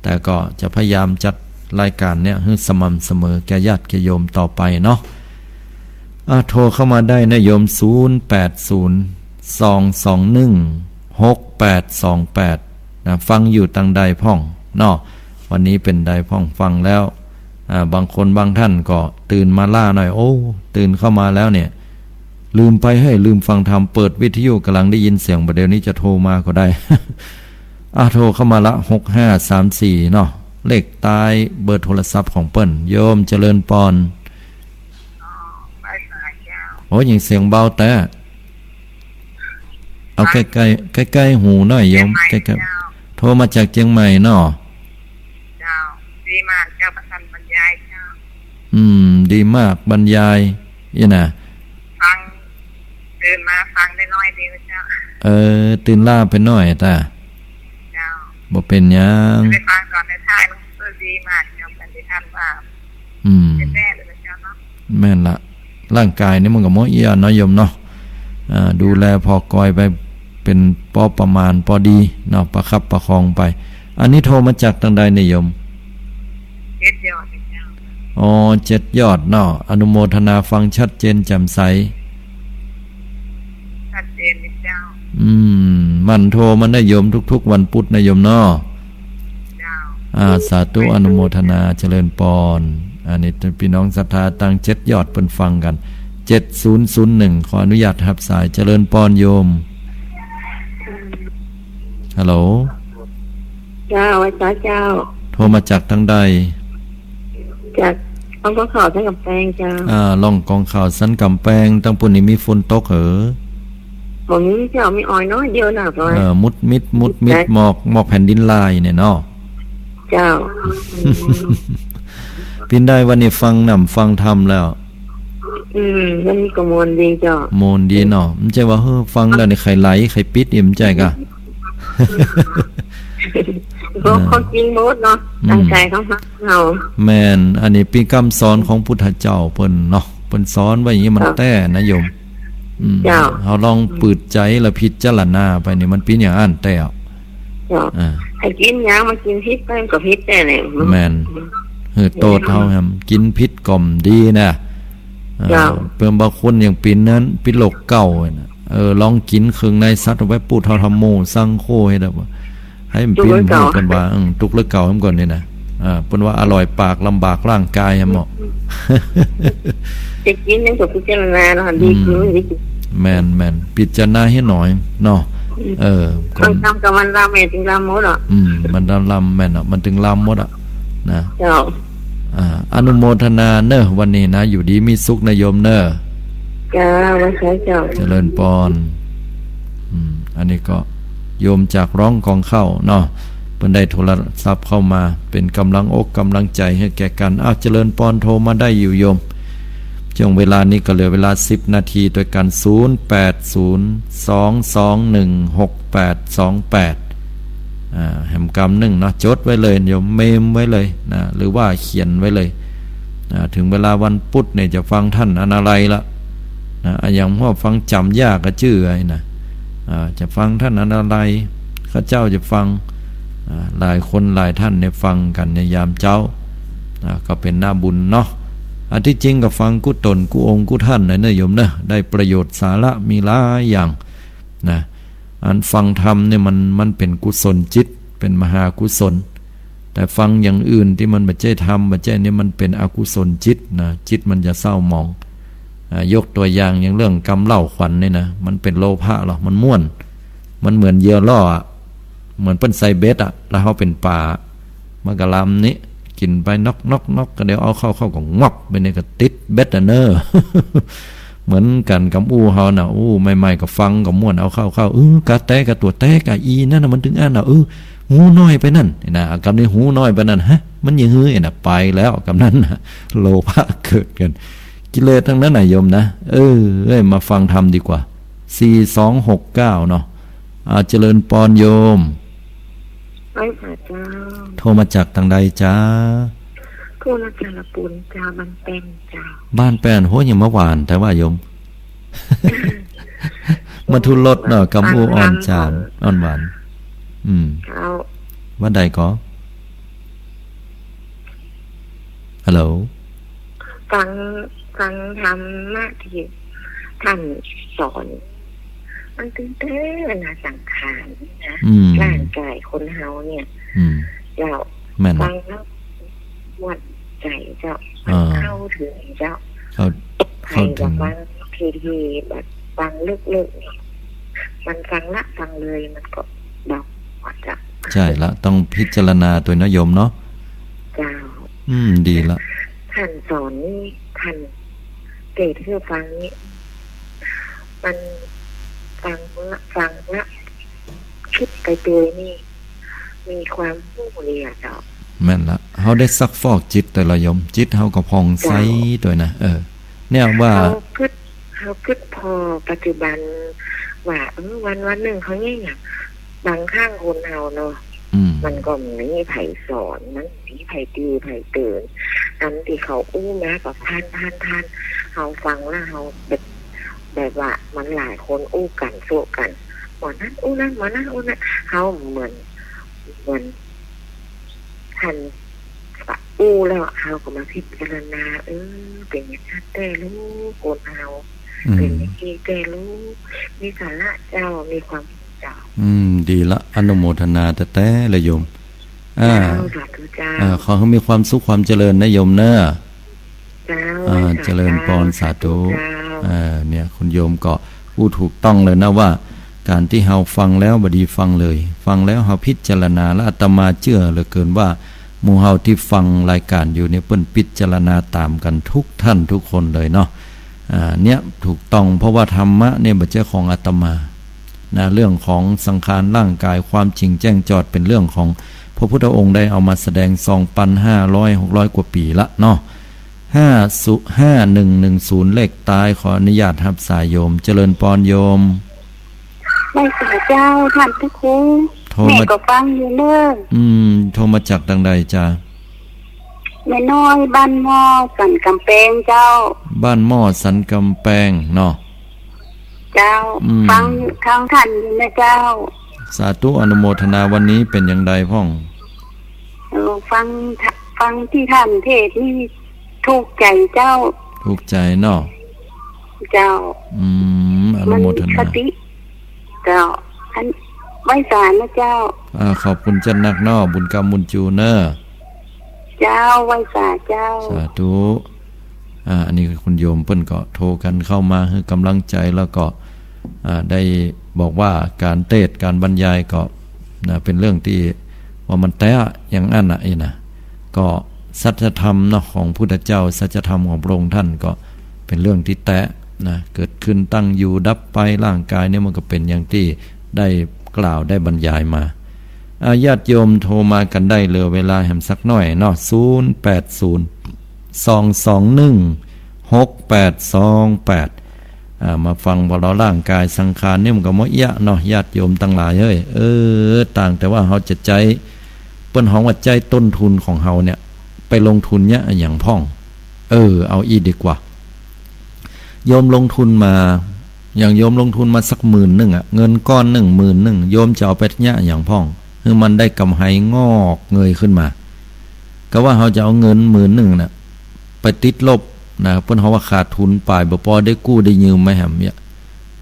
แต่ก็จะพยายามจัดรายก๋านเนี่ยหื้อสม่ำเสมอแก่ญาติแก่โยมต่อไปเนาะ อ่ะ โทรเข้ามาได้นะโยม ศูนย์แปดศูนย์ สองสองหนึ่ง หกแปดสองแปด นะ ฟังอยู่ตังใดพ่องเนาะ วันนี้เป๋นใดพ่องฟังแล้ว อ่า บางคนบางท่านก็ตื่นมาล้าหน่อย โอ้ ตื่นเข้ามาแล้วเนี่ย ลืมไป เฮ้ย ลืมฟังธรรม เปิดวิทยุก๋ำลังได้ยินเสียง บ่าเดี่ยวนี้จะโทรมาก็ได้ อ่ะ โทรเข้ามาละ หกห้าสามสี่ เนาะ เลขต๊ายเบอร์โทรศัพท์ของเปิ้น โยมเจริญปอน อ๋อ ไหว้สาเจ้า โอ้ ยังเสียงเบาแต๊ เอาใก้ๆ ใก้ๆ หูหน่อยโยม เจียงใหม่ ใก้ๆ เจ้า โทรมาจากเจียงใหม่เนาะ เจ้า ดีมากเจ้า ประสานบรรยายเจ้า อืม ดีมาก บรรยาย อี้นะ ฟัง ตื่นมาฟังได้น้อยเดียวเจ้า เออ ตื่นล้าไปหน้อยตา เจ้า บ่เป๋นหยัง ได้ฟังตอนท้ายๆ มันก็ดีมาก โยมกันที่ท่านว่า อืม แน่ๆ เลยนะเจ้าเนาะ แม่นละ ร่างกายนี่มันก็หมอเอี้ยเนาะโยมเนาะ อ่า ดูแลผ่อกอยไปเป๋นปอประมาณปอดีเนาะ ประคับประคองไป อันนี้โทรมาจากตางใดเนี่ยโยม เจ็ดยอดเจ้า อ๋อ เจ็ดยอดเนาะ อนุโมทนาฟังชัดเจนแจ่มใส ชัดเจนเจ้า อืม หมั่นโทรมานะโยม ทุกๆ วันพุธนะโยมเนาะ เจ้า อ่า สาธุ อนุโมทนา เจริญปอน อันนี้พี่น้องศรัทธาตางเจ็ดยอดเปิ้นฟังกั๋น เจ็ดศูนย์ศูนย์หนึ่ง ขออนุญาตฮับสาย เจริญปอนโยม ฮัลโหล เจ้า ไหว้สาเจ้า โทรมาจากตางใด จากร่องก๋องข้าวสันก๋ำแปงเจ้า อ่า ร่องก๋องข้าวสันก๋ำแปง ตางปุ้นนี่มีฝนตกเหรอ บ่มีเจ้า มีอ่อยน้อยเดียวนะ ประมาณ เออ มุดมิด มุดมิด หมอก หมอกแผ่นดินลายเนี่ยเนาะ เจ้า เป๋นใดวันนี้ฟังน้ำฟังธรรมแล้ว อืม วันนี้ก็ม่วนดีเจ้า ม่วนดีเนาะ บ่ใจ้ว่า เฮ้อ ฟังแล้วนี่ใค่ไหลใค่ปิด บ่ใจ้ก่ะ ก็ เออ ความจริงหมดเนาะ อืม ตั้งใจ๋ของเฮา แม่น อันนี้เป๋นกำสอนของพุทธเจ้าเปิ้นเนาะ เปิ้นสอนไว้อย่างนี้มัน เจ้า แต๊นะโยม อืม เจ้า เฮาลองเปิดใจ๋แล้วพิจารณาไปนี่มันเป๋นอย่างอั้นแต๊ เจ้า อ่า ใค่กิ๋นหยังมากิ๋นผิดไปมันก็ผิดแต๊เลย แม่น เออ โตษเฮาแหม กิ๋นผิดก็บ่ดีนะ อ่า เจ้า เปิ้นบางคนยังเป๋นนั้น เป๋นโรคเก๋านะ เออ ลองกิ๋นเครื่องในสัตว์เอาไว้ พุทโธธัมโมสังโฆ ให้ได้บ่ ให้มันเป๋น ตุ๊กข์เหลือเก่า เปิ้นว่า อืม ตุ๊กข์เหลือเก่า เฮาก่อนนี่นะ อ่า เปิ้นว่าอร่อยปากลำบากร่างกาย แหมเนาะ จะกิ๋นยังต้องพิจารณาเนาะ ดีกิ๋น อืม ดีกิ๋น แม่น แม่น พิจารณาหื้อหน้อยเนาะ อืม เออ ฟังธรรมกับมันลำ แม่นจึงลำหมดอ่ะ อืม มันลำ ลำ แม่นอ่ะ มันจึงลำหมดอ่ะ นะ เจ้า อ่า อนุโมทนาเนอะ วันนี้นะ อยู่ดีมีสุขนะโยมเนอะ เจ้า ไหว้สาเจ้า เจริญปอน อืม อันนี้ก็โยมจากร่องก๋องข้าวเนาะ เปิ้นได้โทรศัพท์เข้ามา เป๋นก๋ำลังอกก๋ำลังใจ๋หื้อแก่กั๋น อ้าว เจริญปอน โทรมาได้อยู่โยม ช่วงเวลานี้ก็เหลือเวลาสิบนาทีตวยกั๋น ศูนย์แปดศูนย์ สองสองหนึ่ง หกแปดสองแปด อ่า แหมกำนึ่งเนาะ จดไว้เลยโยม เมมไว้เลยนะ หรือว่าเขียนไว้เลย อ่า เถิงเวลาวันพุธเนี่ยจะฟังท่านอันอะไรละ นะ อะหยังว่าฟังจ๋ำยากก็จื้อไอ้นะ อ่า จะฟังท่านอันอะไร ข้าเจ้าจะฟัง อ่า หลายคนหลายท่านเนี่ยฟังกั๋นในยามเจ๊า อ่า ก็เป๋นหน้าบุญเนาะ อันตี้จริงก็ฟังกู้ต๋นกู้องค์กู้ท่านนะเนอะโยมเนอะ ได้ประโยชน์สาระมีหลายอย่างนะ อันฟังธรรมเนี่ยมัน มันเป๋นกุศลจิต เป๋นมหากุศล แต่ฟังอย่างอื่นตี้มันบ่ใจ้ธรรม บ่ใจ้นี่มันเป๋นอกุศลจิตนะ จิตมันจะเศร้าหมอง อ่า ยกตั๋วอย่างอย่างเรื่องกำเหล้าขวัญนี่นะ มันเป๋นโลภะเหรอ มันม่วน มันเหมือนเหยื่อล่ออะ เหมือนเปิ้นใส่เบ็ดอะ แล้วเฮาเป๋นป๋า มันก็ลำนี้ กิ๋นไปนอกๆๆ ก็เดี๋ยวเอาเข้า เข้าก็งอกไปนี่ก็ติดเบ็ดอะเนอะ เหมือนกั๋นกับอู้เฮาน่ะ อู้ใหม่ๆ ก็ฟังก็ม่วน เอาเข้าๆ เออ กะแต๊กะตั๋วแต๊กะอีนั่นน่ะ มันตึงอั้นน่ะ เออ หูน้อยไปนั่น นี่นะ กำนี้หูน้อยไปนั่น ฮะ มันอย่างหื้อ นี่นะ ไปแล้ว กำนั้นน่ะ โลภะเกิดกั๋น กิเลสตังนั้นน่ะโยมนะ เออ เอ้ย มาฟังธรรมดีกว่า สี่สองหกเก้า เนาะ อ่า เจริญปอนโยม ไหว้สาเจ้า โทรมาจากตางใดจ๊ะ โทรมาจากละปูนเจ้า บ้านแป้นเจ้า บ้านแป้น โห อย่างมาหวานแต๊ว่าโยม มาทูลรสเนาะ กำอู้อ่อนจ๋าน อ่อนหวาน อืม เจ้า ว่าใดก่อ ฮัลโหล ฟัง ฟังธรรมะตี้ท่านสอน มันตึงเต๊อะนะ สังขารนี่นะ อืม ร่างกายคนเฮาเนี่ย อืม เจ้า แม่นนะ ฟังแล้วม่วนใจ๋เจ้า มัน อ่า เข้าเถิงเจ้า เข้า ใผ เข้าเถิง ก็ฟังทีๆ แบบฟังลึกๆ มันฟังละฟังเลย มันก็เบาหมดเจ้า ใจ้ละ ต้องพิจารณาตวยนะโยมเนาะ เจ้า อืม ดีละ ท่านสอนนี่ ท่านเตศน์หื้อฟังนี่ มันฟังละ ฟังละ กึ๊ดไปตวยนี่ มีความฮู้เลยอะเจ้า แม่นละ เฮาได้ซักฟอกจิตตวยละโยม จิตเฮาก็ผ่องใส เจ้า ตวยนะ เออ เนี่ยว่า เฮากึ๊ด เฮากึ๊ดผ่อปัจจุบันว่า เออ วันๆ นึ่งเฮาเยียะหยัง บางครั้งคนเฮาเนาะ อืม มันก็บ่มีใผสอน มันบ่มีใผติวใผเตือน อันตี้เขาอู้มาก็ผ่านๆๆ เฮาฟังแล้วเฮาแบบ แบบว่ามันหลายคนอู้กั๋นโจ๊ะกั๋น หมอนั้นอู้นั้น หมอนั้นอู้นั้น เฮาเหมือน เหมือน หัน อู้แล้วเฮาก็มาพิจารณา เออ เป๋นอย่างนั้นแต๊ลูก คนเฮา อืม เป๋นอย่างนี้แต๊ลูก มีสาระเจ้า มีความสุขเจ้า อืม ดีละ อนุโมทนาแต๊ๆ เลยโยม อ่า เจ้า สาธุเจ้า อ่า ขอหื้อมีความสุขความเจริญนะโยมเนอะ เจ้า อ่า สาธุ เจริญปอน สาธุ สาธุเจ้า อ่า เนี่ย คุณโยมก็อู้ถูกต้องเลยนะว่า ก๋านตี้เฮาฟังแล้วบ่ดีฟังเลย ฟังแล้วเฮาพิจารณา และอาตมาเจื้อเหลือเกินว่า หมู่เฮาตี้ฟังรายก๋านอยู่เนี่ย เปิ้นพิจารณาต๋ามกั๋นทุกท่านทุกคนเลยเนาะ อ่า เนี่ยถูกต้อง เพราะว่าธรรมะเนี่ยบ่ใจ้ของอาตมา นะ เรื่องของสังขารร่างก๋าย ความจริงแจ้งจอด เป๋นเรื่องของพระพุทธองค์ได้เอามาแสดง สองปันห้าร้อย หกร้อยกว่าปี๋ละเนาะ ห้าศูนย์ ห้าหนึ่งหนึ่งศูนย์ เลขต๊าย ขออนุญาตฮับสายโยม เจริญปอนโยม ไหว้สาเจ้า ต้านพระครู โทรมา แม่ก็ฟังอยู่เน้อ อืม โทรมาจากตางใดจ๊ะ แม่น้อย บ้านหม้อ สันก๋ำแปงเจ้า บ้านหม้อ สันก๋ำแปงเนาะ เจ้า อืม ฟังอยู่ ฟังต้านอยู่นะเจ้า สาธุ อนุโมทนา วันนี้เป๋นอย่างใดพ่อง เออ ฟัง ฟังตี้ต้านเทศน์นี่ถูกใจ๋เจ้า ถูกใจ๋เนาะ เจ้า อืม อนุโมทนา มันมีคติ เจ้า อัน ไหว้สานะเจ้า อ่า ขอบคุณเจ้านักเนาะ บุญกำบุญจูเนอะ เจ้า ไหว้สาเจ้า สาธุ อ่า อันนี้คือคุณโยมเปิ้นก็โทรกั๋นเข้ามาหื้อกำลังใจ๋ แล้วก็ อ่า ได้บอกว่าก๋านเตสน์ ก๋านบรรยายก็ นะ เป๋นเรื่องตี้ว่ามันแต๊อย่างอั้นน่ะ อี้นะ ก็สัจธรรมเนาะ ของพุทธเจ้า สัจธรรมของพระองค์ท่านก็เป๋นเรื่องตี้แต๊นะ เกิดขึ้น ตั้งอยู่ ดับไป ร่างก๋ายเนี่ยมันก็เป๋นอย่างตี้ได้กล่าวได้บรรยายมา อ่า ญาติโยมโทรมากั๋นได้ เหลือเวลาแหมสักหน้อยเนาะ ศูนย์แปดศูนย์ สองสองหนึ่ง หกแปดสองแปด อ่า มาฟังว่าเฮาร่างก๋ายสังขารเนี่ยมันก็หมดเยียะเนาะ ญาติโยมตังหลายเอ้ย เออ ต่างแต่ว่าเฮาจะใจ๊ เปิ้นฮ้องว่าใจ๊ต้นทุนของเฮาเนี่ย ไปลงทุนเยียะอะหยังพ่อง เออ เอาอี้ดีกว่า โยมลงทุนมา อย่างโยมลงทุนมาสักหมื่นนึ่งอะ เงินก้อนนึ่ง หมื่นนึ่ง โยมจะเอาไปเยียะอะหยังพ่อง หื้อมันได้ก๋ำไรงอกเงยขึ้นมา ก็ว่าเฮาจะเอาเงินหมื่นนึ่งน่ะ ไปติดลบนะ เปิ้นฮ้องว่าขาดทุนป๋าย บ่ปอได้กู้ได้ยืมมาแหมเนี่ย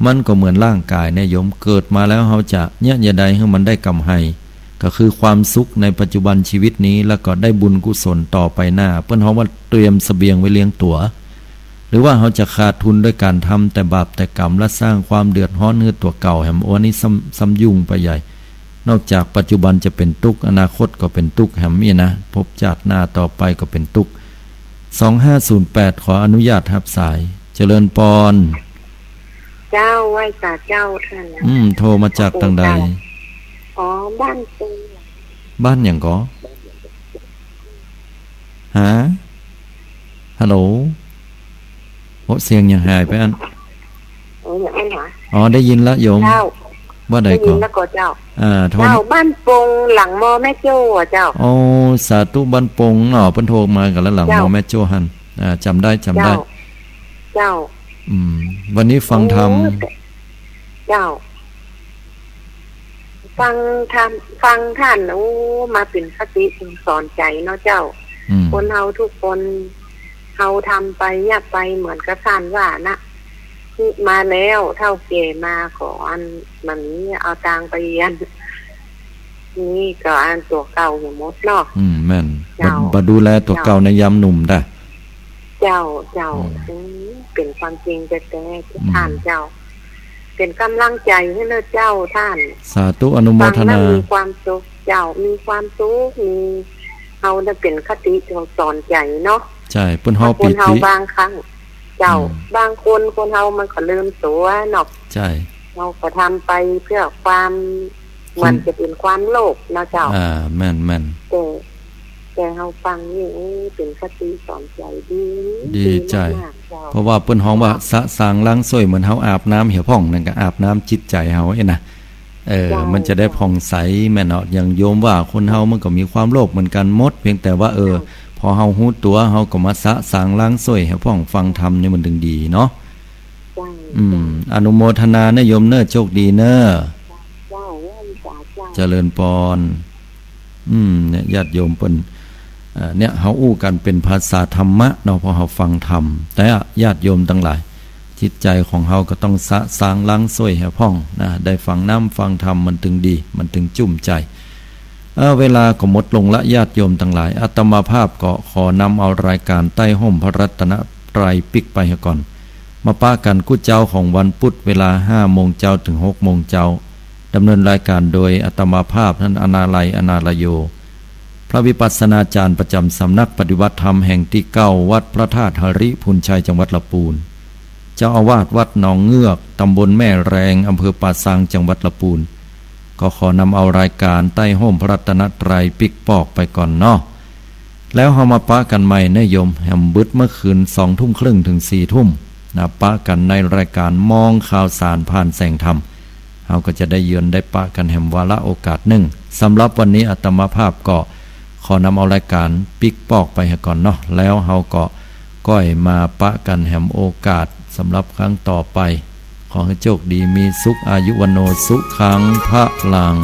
มันก็เหมือนร่างก๋ายเนี่ยโยม เกิดมาแล้วเฮาจะเยียะจะใดหื้อมันได้ก๋ำไฮ ก็คือความสุขในปัจจุบันชีวิตนี้ แล้วก็ได้บุญกุศลต่อไปหน้า เปิ้นฮ้องว่าเตรียมเสบียงไว้เลี้ยงตั๋ว หรือว่าเฮาจะขาดทุนด้วยก๋านทำแต่บาปแต่กรรม และสร้างความเดือดฮ้อนหื้อตั๋วเก่าแหม อันนี้ซ้ำ ซ้ำยุ่งไปใหญ่ นอกจากปัจจุบันจะเป๋นตุ๊กข์ อนาคตก็เป๋นตุ๊กข์แหมอี้นะ ภพชาติหน้าต่อไปก็เป๋นตุ๊กข์ สองห้าศูนย์แปด ขออนุญาตฮับสาย เจริญปอน เจ้า ไหว้สาเจ้าต้านนะ อืม โทรมาจากตางใด เจ้า อ๋อ บ้านปู บ้านหยังก่อ ฮะ ฮัลโหล โอ้ เสียงหยังหายไปอั้น เออ อย่างนั้นเหรอ อ๋อ ได้ยินละโยม เจ้า ว่าใดก่อ ได้ยินแล้วก่อเจ้า อ่า โทร เจ้า บ้านปง หลังมอแม่โจ้อะเจ้า โอ้ สาธุ บ้านปงเนาะ เปิ้นโทรมากั๋นละ หลัง เจ้า มอแม่โจ้หั้น อ่า จ๋ำได้ จ๋ำได้ เจ้า เจ้า อืม วันนี้ฟังธรรม โอ้ เจ้า ฟังธรรม ฟังต้าน โอ้ มาเป๋นคติสอนใจ๋เนาะเจ้า อืม คนเฮาทุกคน เฮาทำไปเยียะไปเหมือนกับต้านว่านะ มาแล้ว เฒ่าแก่มาก็อัน บ่มีเอาตางไปเยียะ นี่ก็อันตั๋วเก่าอยู่หมดเนาะ อืม แม่น เจ้า บ่ บ่ดูแลตั๋วเก่าในยามหนุ่มได้ เจ้า เจ้า อืม อืม เป๋นความจริงแต๊ๆ อืม ต้านเจ้า เป๋นก๋ำลังใจ๋หื้อเน่อเจ้าต้าน สาธุ อนุโมทนา ฟังแล้วมีความสุขเจ้า มีความสุข มี เฮาได้เป๋นคติสอนใจ๋เนาะ ใจ้ เปิ้นฮ้องปีติ คนเฮาบางครั้ง เจ้า อืม บางคน คนเฮามันก็ลืมตั๋วเนาะ ใจ้ เฮาก็ทำไปเพื่อความ คุณ มันจะเป๋นความโลภเนาะเจ้า อ่า แม่นๆ แต่ แต่เฮาฟังนี่ เออ เป๋นคติสอนใจ๋ดี ดีใจ๋ ดีมากๆ เจ้า เพราะว่าเปิ้นฮ้องว่า เจ้า สะสางล้างส้วย เหมือนเฮาอาบน้ำเหียพ่อง นั่นก็อาบน้ำจิตใจ๋เฮาเองนะ เออ เจ้า มันจะได้ผ่องใสแม่นเนาะ อย่างโยมว่าคนเฮามันก็มีความโลภเหมือนกันหมด เพียงแต่ว่า เออ เจ้า พอเฮาฮู้ตั๋ว เฮาก็มาสะสางล้างส้วยเหียพ่อง ฟังธรรมนี่มันถึงดีเนาะ เจ้า อืม เจ้า อนุโมทนาเน้อโยมเน้อ โชคดีเน้อ เจ้า เจ้า เจริญปอน อืม เนี่ย ญาติโยมเปิ้น เอ่อ เนี่ย เฮาอู้กั๋นเป๋นภาษาธรรมะเนาะ เพราะเฮาฟังธรรม แต่ญาติโยมตังหลาย จิตใจ๋ของเฮาก็ต้องสะสางล้างส้วยเหียพ่องนะ ได้ฟังน้ำฟังธรรมมันถึงดี มันถึงจุ่มใจ๋ เอ่อ เวลาก็หมดลงละ ญาติโยมตังหลาย อาตมาภาพก็ขอนำเอารายก๋านใต้ฮ่มพระรัตนตรัยปิ๊กไปเหียก่อน มาปะกั๋นกู้เจ๊าของวันปุ๊ด เวลาห้าโมงเจ๊าถึงหกโมงเจ๊า ดำเนินรายก๋านโดยอาตมาภาพนั้น อนาลัย อนาลโย พระวิปัสสนาจารย์ประจำสำนักปฏิบัติธรรมแห่งตี้เก้า วัดพระธาตุหริภุญชัย จังหวัดละปูน เจ้าอาวาสวัดหนองเงือก ตำบลแม่แรง อำเภอป่าซาง จังหวัดละปูน ก็ขอนำเอารายก๋านใต้ฮ่มพระรัตนตรัยปิ๊กปอกไปก่อนเนาะ แล้วเฮามาปะกั๋นใหม่เน้อโยม แหมบึดเมื่อคืนสองทุ่มครึ่งถึงสี่ทุ่มนะ ปะกั๋นในรายก๋านมองข่าวสารผ่านแสงธรรม เฮาก็จะได้เยือนได้ปะกั๋นแหมวาระโอกาสนึ่ง สำหรับวันนี้อาตมาภาพก็ขอนำเอารายก๋านปิ๊กปอกไปเหียก่อนเนาะ แล้วเฮาก็ก้อยมาปะกั๋นแหมโอกาสสำหรับครั้งต่อไป ขอหื้อโชคดีมีสุข อายุวัณโณ สุขัง พลัง